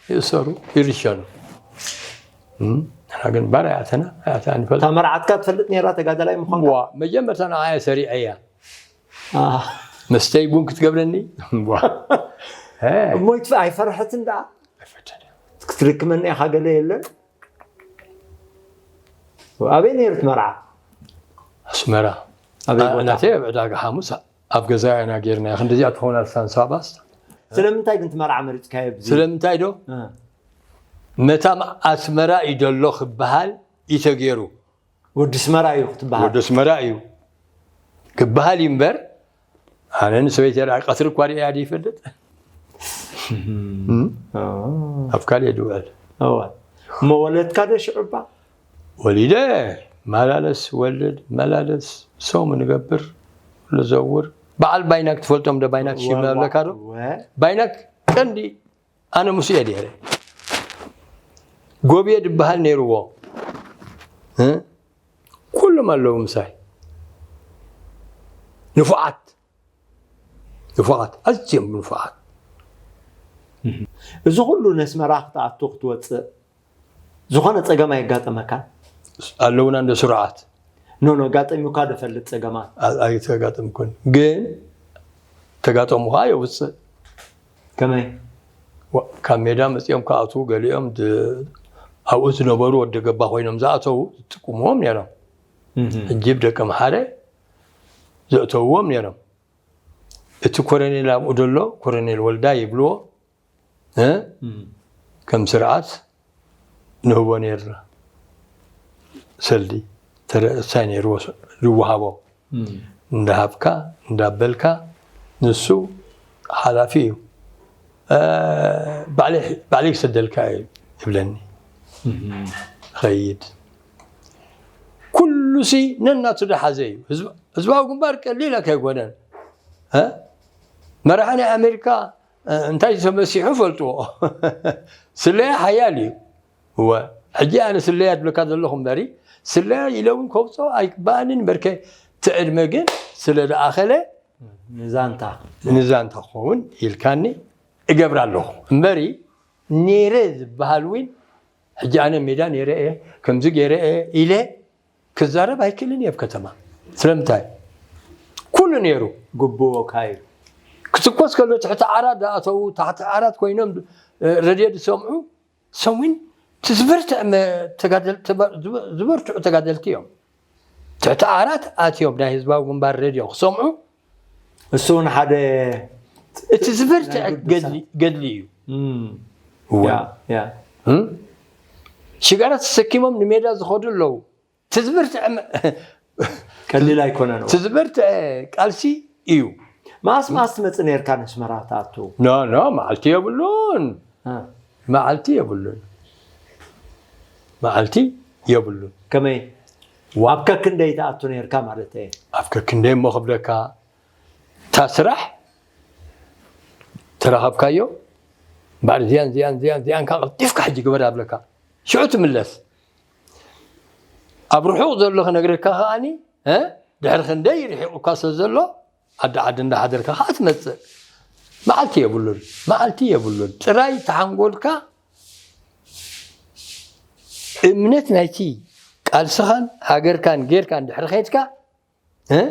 ይእሰሩ ይርሸኑ። እም፣ ንሕና ግን ባር ኣይኣተና ኣይኣተና ንፈልጥ። እታ መርዓትካ ትፈልጥ ነራ ተጋዳላይ ምዃንካ ዋ መጀመርታ ንዓየ ሰሪዐያ አ፣ መስተይ ቡን ክትገብረኒ ዋ ሀ፣ እሞ ይትፍ ኣይፈርሐትን ደኣ ኣይፈተነ። ክትልክመኒ ኢኻ ገለ የለን ኣበይ ነይሩ እቲ መርዓ ኣስመራ ኣበይ ቦታ ናተይ ኣብ ዕዳጋ ሓሙስ ኣብ ገዛ ኢና ጌርና ክንዲዚኣ ትኸውን ኣልሳን ሳባስ ስለምንታይ ግን ትመርዓ መሪፅካዮ ብዚ ስለምንታይ ዶ እ። መታም ኣስመራ እዩ ደሎ ክበሃል እዩ ተገይሩ ወዲ ስመራ እዩ ክትበሃል ወዲ ኣስመራ እዩ ክበሃል እዩ እምበር ኣነ ንሰበይቲ ርኣ ቀትሪ እኳ ርኣ ይፈልጥ ኣብ ካልእ ድውዕል እወ እሞ ወለድካ ዶ ሽዑባ ወሊደ መላለስ ወልድ መላለስ ሶም ንገብር ንዘውር በዓል ባይናክ ትፈልጦም ዶ ባይናክ ሽም ኣለካ ዶ እወ ባይናክ ቀንዲ ኣነ ምስ እየ ነይረ ጎብየ ዝበሃል ነይርዎ እ? ኩሎም ኣለዉ ምሳይ ንፉዓት ንፉዓት ኣዝዮም ንፉዓት እዚ ኩሉ ነስመራ ክትኣቱ ክትወፅእ ዝኾነ ፀገም ኣየጋጠመካን ኣለውና እንደ ስሩዓት ኖ ኖ ኣጋጠሚካ ዶ ፈልጥ ፀገማት ኣ- ኣይተጋጠምኩን ግን ተጋጠሙ ከዓ የውፅእ ከመይ ዋ- ካብ ሜዳ መፂኦም ክኣትዉ ገሊኦም ድ- ኣብኡ ዝነበሩ ወዲ ገባ ኮይኖም ዝኣተዉ ዝጥቅምዎም ነይሮም ሕጂ ብደቂ ምሓረ ዘእተውዎም ነይሮም እቲ ኮረኔል ኣብኡ ደሎ ኮረኔል ወልዳ ይብልዎ እ? ከም ስርዓት ንህቦ ነይርና ሰልዲ ተረእሳይ ነይርዎ ዝወሃቦ እንዳሃብካ እንዳበልካ ንሱ ሓላፊ እዩ እ፣ ባዕለይ ባዕለይ ክሰደልካ እዩ ይብለኒ ኸይድ ኩሉሲ ነናቱ ደሓዘ እዩ ህዝብ- ህዝባዊ ግንባር ቀሊል ኣይኮነን እ? መራሒ ናይ ኣሜሪካ እንታይ ተመሲሑ ፈልጥዎ ስለያ ሓያል እዩ እወ ሕጂ ኣነ ስለያ ትብለካ ዘለኹ እምበሪ ስለያ ኢለ እውን ከውፅኦ ኣይግበኣንን እምበርከ ትዕድመ ግን ስለ ደኣኸለ ንዛንታ ንዛንታ ክኸውን ኢልካኒ እገብር ኣለኹ እምበሪ ነይረ ዝበሃል እውን ሕጂ ኣነ ሜዳ ነይረ እየ ከምዚ ገይረ እየ ኢለ ክዛረብ ኣይክእልን እየ ኣብ ከተማ ስለምንታይ ኩሉ ነይሩ ግቡኦ ካዩ ክትኮስ ከሎ ትሕቲ ዓራት ዝኣተዉ ታሕቲ ዓራት ኮይኖም ረድዮ ዝሰምዑ ሰዊን ትዝብርትዕ ዝበርትዑ ተጋደልቲ እዮም ትሕቲ ዓራት ኣትዮም ናይ ህዝባዊ ግንባር ረድዮ ክሰምዑ እሱ እውን ሓደ እቲ ዝበርትዕ ገድሊ እዩ እም፣ እወ። ያ፣ ያ። እም? ሽጋራ ተሰኪሞም ንሜዳ ዝኸዱ ኣለዉ ትዝብርትዕ ቀሊል ኣይኮነን ትዝብርትዕ ቃልሲ እዩ ማስ ማስ ትመፅእ ነርካ ነስመራ ትኣቱ ኖ ኖ መዓልቲ የብሉን እ፣ መዓልቲ የብሉን መዓልቲ የብሉን ከመይ ዋ- ኣብ ከክንደይ ትኣቱ ነርካ ማለት እየ ኣብ ከክንደይ እሞ ክብለካ እታ ስራሕ ተረኸብካዮ ባር ዚያን ዚያን ዚያን ዚያን ካ ቀልጢፍካ ሕጂ ግበር ኣብለካ ሽዑ ትምለስ ኣብ ርሑቕ ዘሎ ክነግረካ ከኣኒ እ? ድሕሪ ክንደይ ርሒቑካ ስለ ዘሎ ዓዲ ዓዲ እንዳሓደርካ ከዓ ትመፅእ መዓልቲ የብሉን መዓልቲ የብሉን ጥራይ ተሓንጎልካ እምነት ናይቲ ቃልስኻን ሃገርካን ጌርካ እንድሕሪ ከይድካ እ?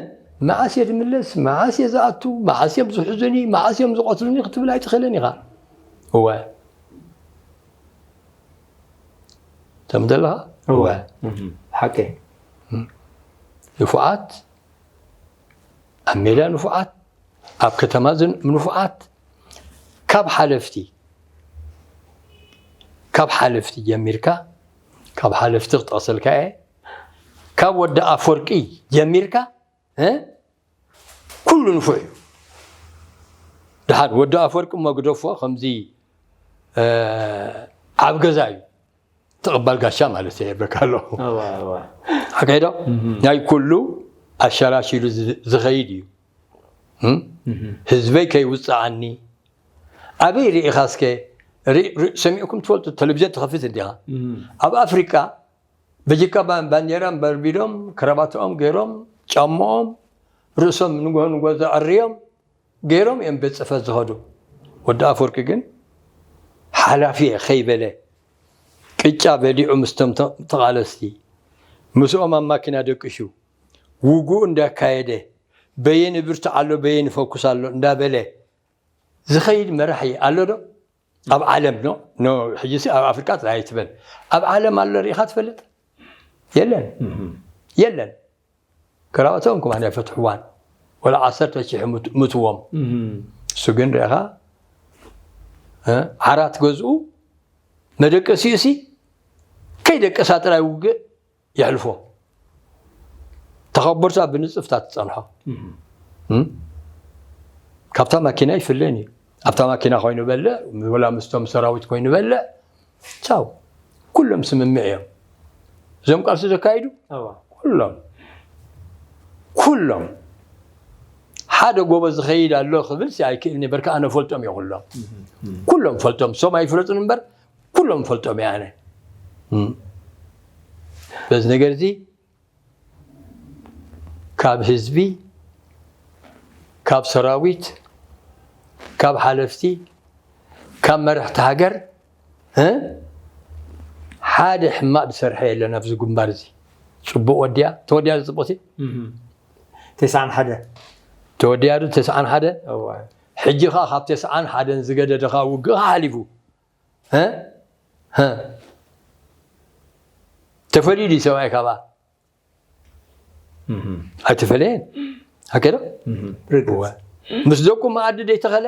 መዓስ እየ ዝምለስ መዓስ እየ ዝኣቱ መዓስ እዮም ዝሕዙኒ መዓስ እዮም ዝቐትሉኒ ክትብል ኣይትኽእልን ኢኻ እወ ተምደለኻ እወ ሓቂ ንፉዓት ኣብ ሜዳ ንፉዓት፣ ኣብ ከተማ ዝን- ንፉዓት፣ ካብ ሓለፍቲ ካብ ሓለፍቲ ጀሚርካ፣ ካብ ሓለፍቲ ክጠቕሰልካ እየ፣ ካብ ወዲ ኣፈወርቂ ጀሚርካ እ? ኩሉ ንፉዕ እዩ። ደሓን ወዲ ኣፈወርቂ እሞ ግደፎ፣ ከምዚ እ፣ ዓብ ገዛ እዩ፣ ተቐባል ጋሻ ማለት እየ ይብለካ ኣለኹ። ኣዋ ኣዋ ኣካይዶ እህ ናይ ኩሉ ኣሻራሽሉ ዝ- ዝኸይድ እዩ። እም? እህ ህዝበይ ከይውፅኣኒ ኣበይ ርኢኻ እስከ ሪ- ሪ- ሰሚዕኩም ትፈልጡ? ቴሌቪዥን ትኸፍት እንዲኻ እህ ኣብ ኣፍሪቃ በጅካ ባን- ባንዴራም በርቢዶም ክረባትኦም ገይሮም ጫምኦም ርእሶም ንጎ ንጎ ዘዕርዮም ገይሮም እዮም ቤት ፅሕፈት ዝኸዱ። ወዲ ኣፈወርቂ ግን ሓላፊ እየ ከይበለ ቅጫ በሊዑ ምስቶም ተ- ተቓለስቲ ምስኦም ኣብ ማኪና ደቂሹ ውግኡ እንዳካየደ በየን ብርትዕ ኣሎ በየን ፈኩስ ኣሎ እንዳበለ ዝኸይድ መራሒ ኣሎ ዶ? ኣብ ዓለም ኖ ኖ ሕጂ ሲ ኣብ ኣፍሪቃ ጥራይ ኣይትበል። ኣብ ዓለም ኣሎ ርኢኻ ትፈልጥ? የለን የለን። ክራባቶም ከማን ኣይፈትሕዋን ወላ ዓሰርተ ሽሕ ምት- ምትዎም። እሱ ግን ርኢኻ እ፣ ዓራት ገዝኡ መደቀሲኡ ሲ ከይደቀሳ ጥራይ ውግእ የሕልፎ። ተኸበርታ ብንጽፍታ ትጸንሖ። እም? ካብታ ማኪና ይፍለን እዩ። ኣብታ ማኪና ኮይኑ በልዕ፣ ወላ ምስቶም ሰራዊት ኮይኑ በልዕ፣ ቻው። ኩሎም ስምምዕ እዮም። እዞም ቃልሲ ዘካይዱ እዋ። ኩሎም ኩሎም ሓደ ጎበዝ ዝኸይድ ኣሎ ክብል ሲ ኣይክእል ነበርካ። ኣነ ፈልጦም እየ ኩሎም ኩሎም ፈልጦም ሶም ኣይፍለጡን እምበር ኩሎም ፈልጦም እየ ኣነ። እም። በዚ ነገር እዚ ካብ ህዝቢ፣ ካብ ሰራዊት፣ ካብ ሓለፍቲ፣ ካብ መራሕቲ ሃገር እ? ሓደ ሕማቕ ዝሰርሐ የለን ኣብዚ ግንባር እዚ። ጽቡቕ ወዲያ፣ ተወዲያ እዚ ጽቡቕቲ? እህ ተስዓን ሓደ ተወዲያ ዶ ተስዓን ሓደ? እዋ ሕጂ ኸኣ ካብ ተስዓን ሓደን ዝገደደ ኸኣ ውግእ ኸኣ ሓሊፉ። እ? እ? ተፈልዩ ድዩ ሰብኣይ ካብኣ? እህ ኣይተፈለየን። ሃከዶ? እህ ርግጽ። እዋ። ምስ ደቁ መኣዲ ደይተኸለ?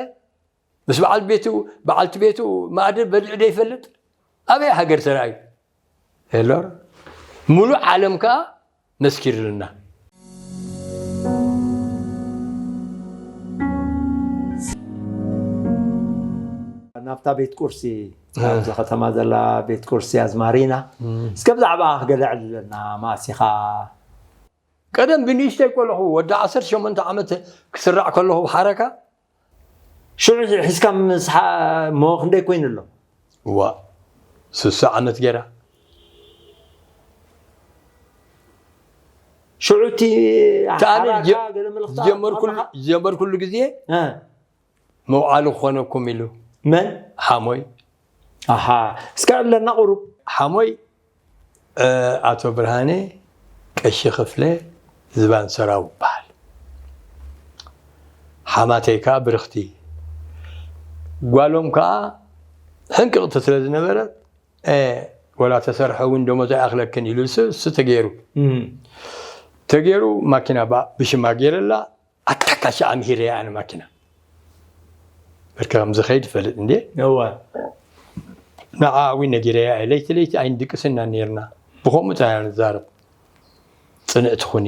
ምስ በዓል ቤቱ በዓልቲ ቤቱ መኣዲ በሊዑ ደይፈልጥ? ኣበይ ሃገር ተራእዩ? የሎ። ሙሉእ ዓለም ከኣ መስኪርልና። ናብታ ቤት ቁርሲ ኣብዚ ከተማ ዘላ ቤት ቁርሲ ኣዝማሪና እስከ ብዛዕባ ክገለ ዕልለና ማእሲኻ ቀደም ብንእሽተይ ቆለኹ ወዲ ዓሰርተ ሸሞንተ ዓመት ክስራዕ ከለኹ ብሓረካ ሽዑ ሒዝካ ምስሓ እሞ ክንደይ ኮይኑ ኣሎ? ዋ ስሳ ዓመት ገይራ ሽዑ እቲ ተኣነ ሓራካ ጀ- ገለ ምልክት ዝጀመርኩሉ ኣለካ? ዝጀመርኩሉ ግዜ እ። መውዓሊ ክኾነኩም ኢሉ መን? ሓሞይ ኣሓ እስከ ዕለና ቁሩብ ሓሞይ እ፣ ኣቶ ብርሃነ ቀሺ ክፍለ ዝባን ሰራው ይበሃል። ሓማተይ ከኣ ብርኽቲ ጓሎም ከኣ ሕንቅቕቲ ስለ ዝነበረት እ፣ ወላ ተሰርሐ እውን ደሞዝ ኣይኣኽለክን ኢሉ ንሱ እሱ ተገይሩ እም። ተገይሩ ማኪና ባ- ብሽማ ገይረላ ኣታ ካሻ ኣምሂረያ ኣነ ማኪና በርከ ከም ዝኸይድ ይፈልጥ እንዴ እወ ንዓ ኣዊ ነጊረያ እየ ለይቲ ለይቲ ኣይንድቅስና ነርና ብኸምኡ ጥራና ንዛረብ ጽንዕቲ ኩኒ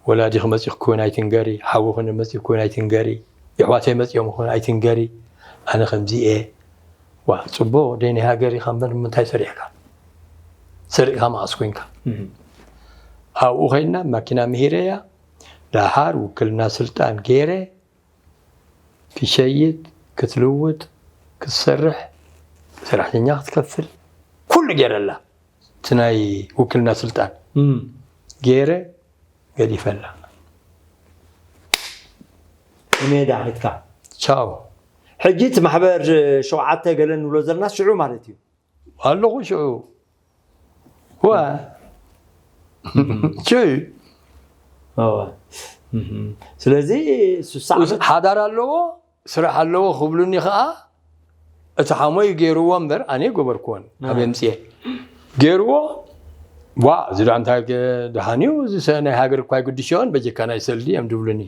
ወላዲኺ መጺኹ ክውን ኣይትንገሪ ሓውኺ መጺኹ ክውን ኣይትንገሪ የሕዋተይ መጺኦም ክውን ኣይትንገሪ ኣነ ከምዚ እየ ዋ ጽቡቕ ደይ ናይ ሃገር ኢኻ እምበር ንምንታይ ሰሪሕካ ሰሪቕካ መዓስ ኮንካ ኣብኡ ኸይድና ማኪና ምሂረያ ደሓር ውክልና ስልጣን ገይረ ክሸይጥ፣ ክትልውጥ፣ ክትሰርሕ፣ ሰራሕተኛ ክትከፍል ኩሉ ገይረላ። እቲ ናይ ውክልና ስልጣን እም። ገይረ ገዲፈላ። ንሜዳ ኺድካ። ቻው። ሕጂ እቲ ማሕበር ሸውዓተ ገለ ንብሎ ዘለና ሽዑ ማለት እዩ። ኣለኹ ሽዑ ዋ ሽዑ እወ። እህም። ስለዚ ስሳ ዓመት ሓዳር ኣለዎ ስራሕ ኣለዎ ክብሉኒ ከዓ እቲ ሓሞይ ገይርዎ እምበር ኣነ ገበርክዎን ኣብ ኣዎ። የምፅኤ ገይርዎ ዋ እዚ ዳ እንታይ ገ- ደሓን እዩ እዚ ሰ- ናይ ሃገር እኳ ይግድሾን በጀካ ናይ ሰልዲ እዮም ድብሉኒ።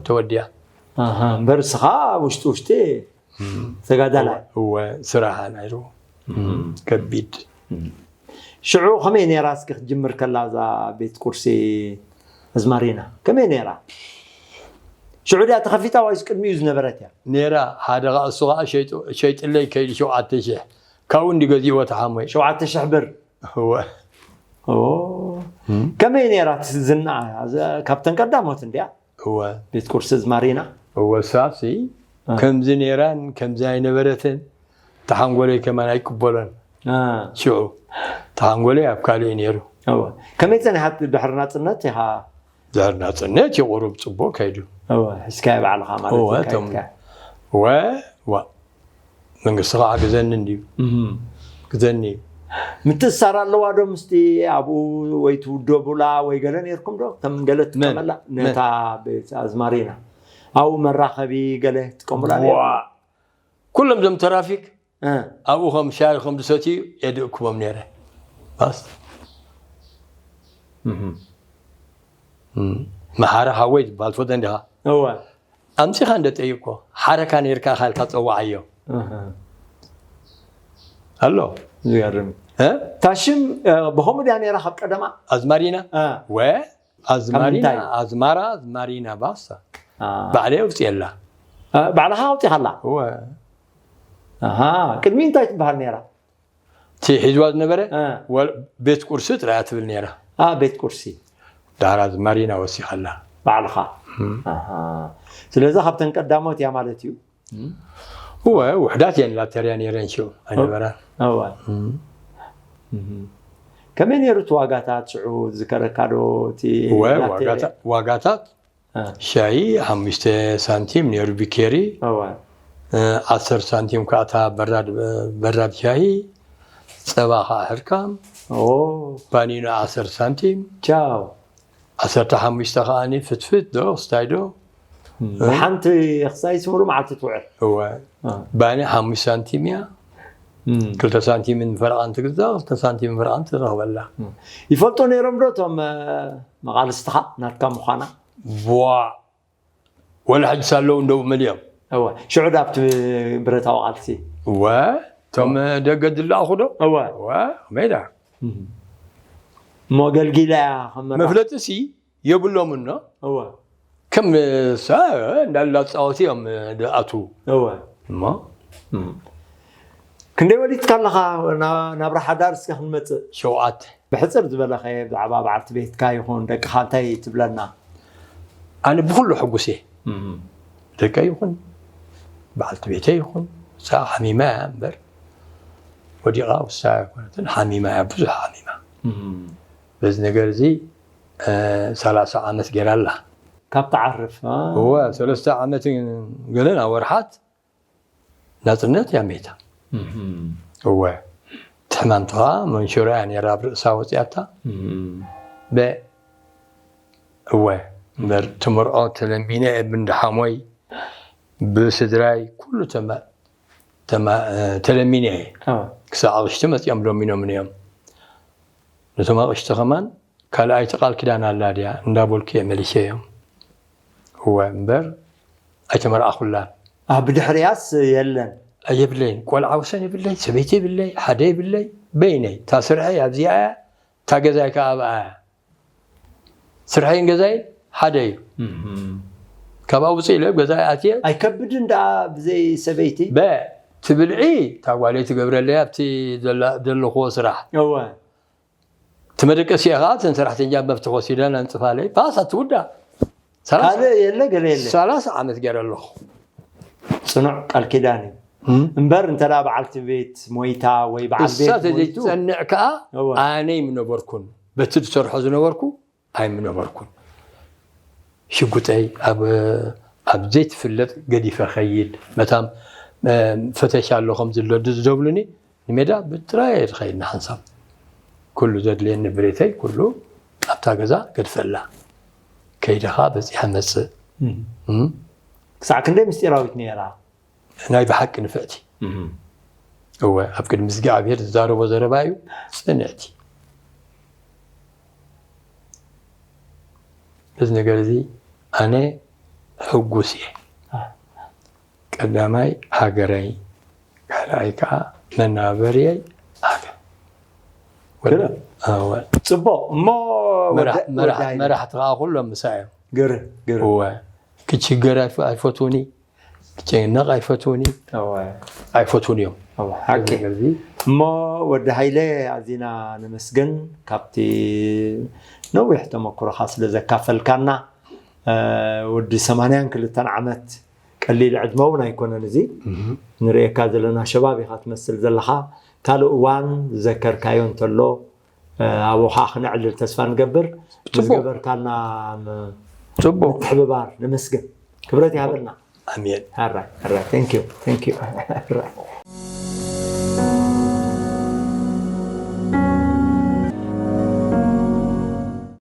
ተወዲያ። ኣሃ፣ እምበር እስኻ ውሽጢ ውሽጢ ተጋዳላይ። እወ ስራሕ ናይሩ ከቢድ። ሽዑ ከመይ ነይራ እስኪ ክትጅምር ከላ እዛ ቤት ቁርሲ ኣዝማሪና ከመይ ነይራ? ሽዑ ድያ ተኸፊታ ወይስ ቅድሚኡ ዝነበረት እያ? ነይራ ሓደ ኸዓ እሱ ኸዓ ሸይጡ- ሸይጥለይ ከይዱ ሸውዓተ ሽሕ ካብኡ እንዲ ገዚእዎ ተሓሞይ። ሸውዓተ ሽሕ ብር። እወ ኦ፣ ከመይ ነይራ እቲ ዝናኣ? እዛ ካብተን ቀዳሞት እንድያ እወ ቤት ቁርሲ ኣዝማሪና። እወ ሳሲ ከምዚ ነይራን ከምዚ ኣይነበረትን ተሓንጎለይ ከማን ኣይቅበሎን። አ፣ ሽዑ ተሓንጎለይ ኣብ ካልእ ነይሩ። እወ። ከመይ ጸኒሓት ድሕሪ ናጽነት ኢኻ? ድሕሪ ናጽነት ይቑሩብ ጽቡቕ ከይዱ። እወ፣ ሒዝካዮ ባዕልኻ ማለት እወ፣ እዩ፣ እቶም- ካይድካ። ወ ዋ መንግስቲ ከዓ ግዘኒ እንድዩ እም። ግዘኒ እዩ። ምትእስሳር ኣለዋ ዶ ምስቲ ኣብኡ ወይ ትውደቡላ ወይ ገለ ነርኩም ዶ ከም ገለ ትጥቀመላ መን? ነታ ቤት ኣዝማሪና ኣብኡ መራኸቢ ገለ ትጥቀሙላ ዋ ኩሎም ዞም ተራፊክ እ፣ ኣብኡ ከም ሻሂ ከም ዝሰትዩ የድእክቦም ነይረ ባስ እም፣ መሓረ ሓወይ ዝበሃል ትፈልጦ እንዲኻ እወ ኣምፂኻ እንደ ጠይቅኮ ሓረካ ነርካ ካልካ ፀዋዓዮ እህ፣ ኣሎ ዝገርም እ? ታሽም እ፣ ብኸምኡ ድያ ነይራ ካብ ቀደማ ኣዝማሪና እ፣ ወ ኣዝማሪና ምንታይ? ኣዝማራ ኣዝማሪና ባሳ አ፣ ባዕለይ ኣውፅየላ እ፣ ባዕልኻ ኣውፂኻላ እወ ኣሃ ቅድሚ እንታይ ትበሃል ነይራ እቲ ሒዝዋ ዝነበረ እ፣ ወል- ቤት ቁርሲ ጥራያ ትብል ነይራ ኣ፣ ቤት ቁርሲ ዳራ ኣዝማሪና ወሲኸላ ባዕልኻ ስለዚ ካብተን ቀዳሞት እያ ማለት እዩ እወ ውሕዳት እየን ላተርያ ነይረን ሽው ኣይነበራን እወ ከመይ ነይሩ እቲ ዋጋታት ሽዑ ዝከረካ ዶ እቲ እወ ላተርያ? ዋጋታ- ዋጋታት እ፣ ሻሂ ሓሙሽተ ሳንቲም ነይሩ ቢኬሪ እወ እ፣ ዓሰርተ ሳንቲም ከዓ እታ በራድ በራድ ሻሂ ፀባ ከዓ ሕርካም ኦ ባኒኖ ዓሰርተ ሳንቲም ቻው ዓሰርተ ሓሙሽተ ከዓኒ ፍትፍት ዶ ክስታይ ዶ ሓንቲ ክሳይ ስምሩ መዓልቲ ትውዕል እወ እ፣ ባኒ ሓሙሽተ ሳንቲም እያ እም። ክልተ ሳንቲምን ፈረቓን ትግዛእ ክልተ ሳንቲምን ፈረቓን ትረኽበላ ይፈልጡ ነይሮም ዶ እቶም እ፣ መቃልስትኻ ናትካ ምዃና ቧ ወላ ሕጂ ሳለዉ እንደው መሊኦም እወ ሽዑ ዳ ኣብቲ ብረታዊ ቃልሲ እወ እቶም ደገ ዝለኣኹ ዶ እወ እወ ሜዳ እሞ ገልጊላ እያ ከመራ መፍለጢ ሲ የብሎምን ኖ እወ ከም ሳ እንዳላፃወት እዮም ድኣትዉ እወ እሞ ክንደይ ወሊድካ ኣለኻ ናብ ሓዳር እስከ ክንመፅእ ሸውዓተ ብሕፅር ዝበለኸ ብዛዕባ በዓልቲ ቤትካ ይኹን ደቅኻ እንታይ ትብለና ኣነ ብኩሉ ሕጉስ እየ ደቀ ይኹን በዓልቲ ቤተ ይኹን እሳ ሓሚማ እያ እምበር ወዲቓ ውሳ ኣይኮነትን ሓሚማ እያ ብዙሕ ሓሚማ በዚ ነገር እዚ ሰላሳ ዓመት ገይራ ኣላ ካብ ትዓርፍ እወ ሰለስተ ዓመት ገለን ኣወርሓት ናፅነት እያ ሜታ እወ ትሕማምትኻ መንሽሮ እያ ነራ ኣብ ርእሳ ወፂኣታ በ እወ እምበር ትምርዖ ተለሚነ እየ ብንድሓሞይ ብስድራይ ኩሉ ተማ- ተማ- ተለሚነ እየ ክሳብ ኣቕሽቲ መፂኦም ለሚኖምን እዮም ነቶም ኣቕሽቲ ከማን ካልኣይቲ ቃል ኪዳን ኣላ ድያ እንዳበልኩ እየ መሊሸ እዮም እወ እምበር ኣይተመርዓኹላን ኣብ ድሕርያስ የለን የብለይን ቆልዓ ወሰን የብለይ ሰበይቲ የብለይ ሓደ የብለይ በይነይ እታ ስርሐይ ኣብዚኣ እያ እታ ገዛይ ከዓ ኣብኣ እያ ስርሐይን ገዛይን ሓደ እዩ ካብኣ ውፅእ ኢለ ገዛይ ኣትየ ኣይከብድን ደኣ ብዘይ ሰበይቲ በ ትብልዒ እታ ጓለይ ትገብረለይ ኣብቲ ዘለኹዎ ስራሕ እወ እቲ መደቀሲኣ ከዓ እተን ሰራሕተኛ መፍትሒ ወሲደን ኣንፅፋለይ ፓስ ኣትውዳእ ካልእ የለ ገለ የለ ሰላሳ ዓመት ገይረ ኣለኹ ፅኑዕ ቃል ኪዳን እዩ እምበር እንተ በዓልቲ ቤት ሞይታ ወይ በዓል እሳ ቤት ሞይቱ ተዘይትፀንዕ ከዓ እወ። ኣነ ይምነበርኩን በቲ ዝሰርሖ ዝነበርኩ ኣይምነበርኩን ሽጉጠይ ኣብ ኣብ ዘይትፍለጥ ገዲፈ ኸይድ መታም ፈተሻ ኣሎ ከም ዝሎ ዝደብሉኒ ንሜዳ ብጥራይ ዝኸይድ ንሓንሳብ ኩሉ ዘድልየኒ ብሬተይ ኩሉ ኣብታ ገዛ ገድፈላ ከይደኻ በፂሐ መፅእ ክሳዕ ክንደይ ምስጢራዊት ነይራ ናይ ብሓቂ ንፍዕቲ እወ ኣብ ቅድሚ እግዚኣብሔር ዝዛረቦ ዘረባ እዩ ፅንዕቲ በዚ ነገር እዚ ኣነ ሕጉስ እየ። ቀዳማይ ሃገረይ፣ ካልኣይ ከዓ መናበሪየይ ሃገር። ወደ- ግርም። እወ። ፅቡቅ እሞ መራሕ- ወደ- መራሕ- ወደ ሃይለ። መራሕቲ ከዓ ኩሎም ምሳይ እዮም። ግርም ግርም እወ። ክችገር ኣይፈ- ኣይፈትዉኒ፣ ክጨነቕ ኣይፈትዉኒ፣ እወ። ኣይፈትዉን እዮም። እወ፣ ሓቂ። እዚ እሞ ወዲ ሃይለ ኣዚና ነመስግን ካብቲ ነዊሕ ተመክሮኻ ስለ ዘካፈልካና። እ፣ ወዲ ሰማንያን ክልተን ዓመት ቀሊል ዕድመ እውን ኣይኮነን። እዚ ንርእየካ ዘለና ሸባብ ኢኻ ትመስል ዘለኻ። ካልእ እዋን ዝዘከርካዮ እንተሎ፣ እ፣ ኣብኡ ከዓ ክነዕልል ተስፋ ንገብር። ምስ ጽቡቕ። ገበርካልና ም- ጽቡቕ። ምትሕብባር ነመስግን። ክብረት ይሃበልና። ኣሜን። ሕራይ ሕራይ። Thank you. Thank you. ሕራይ።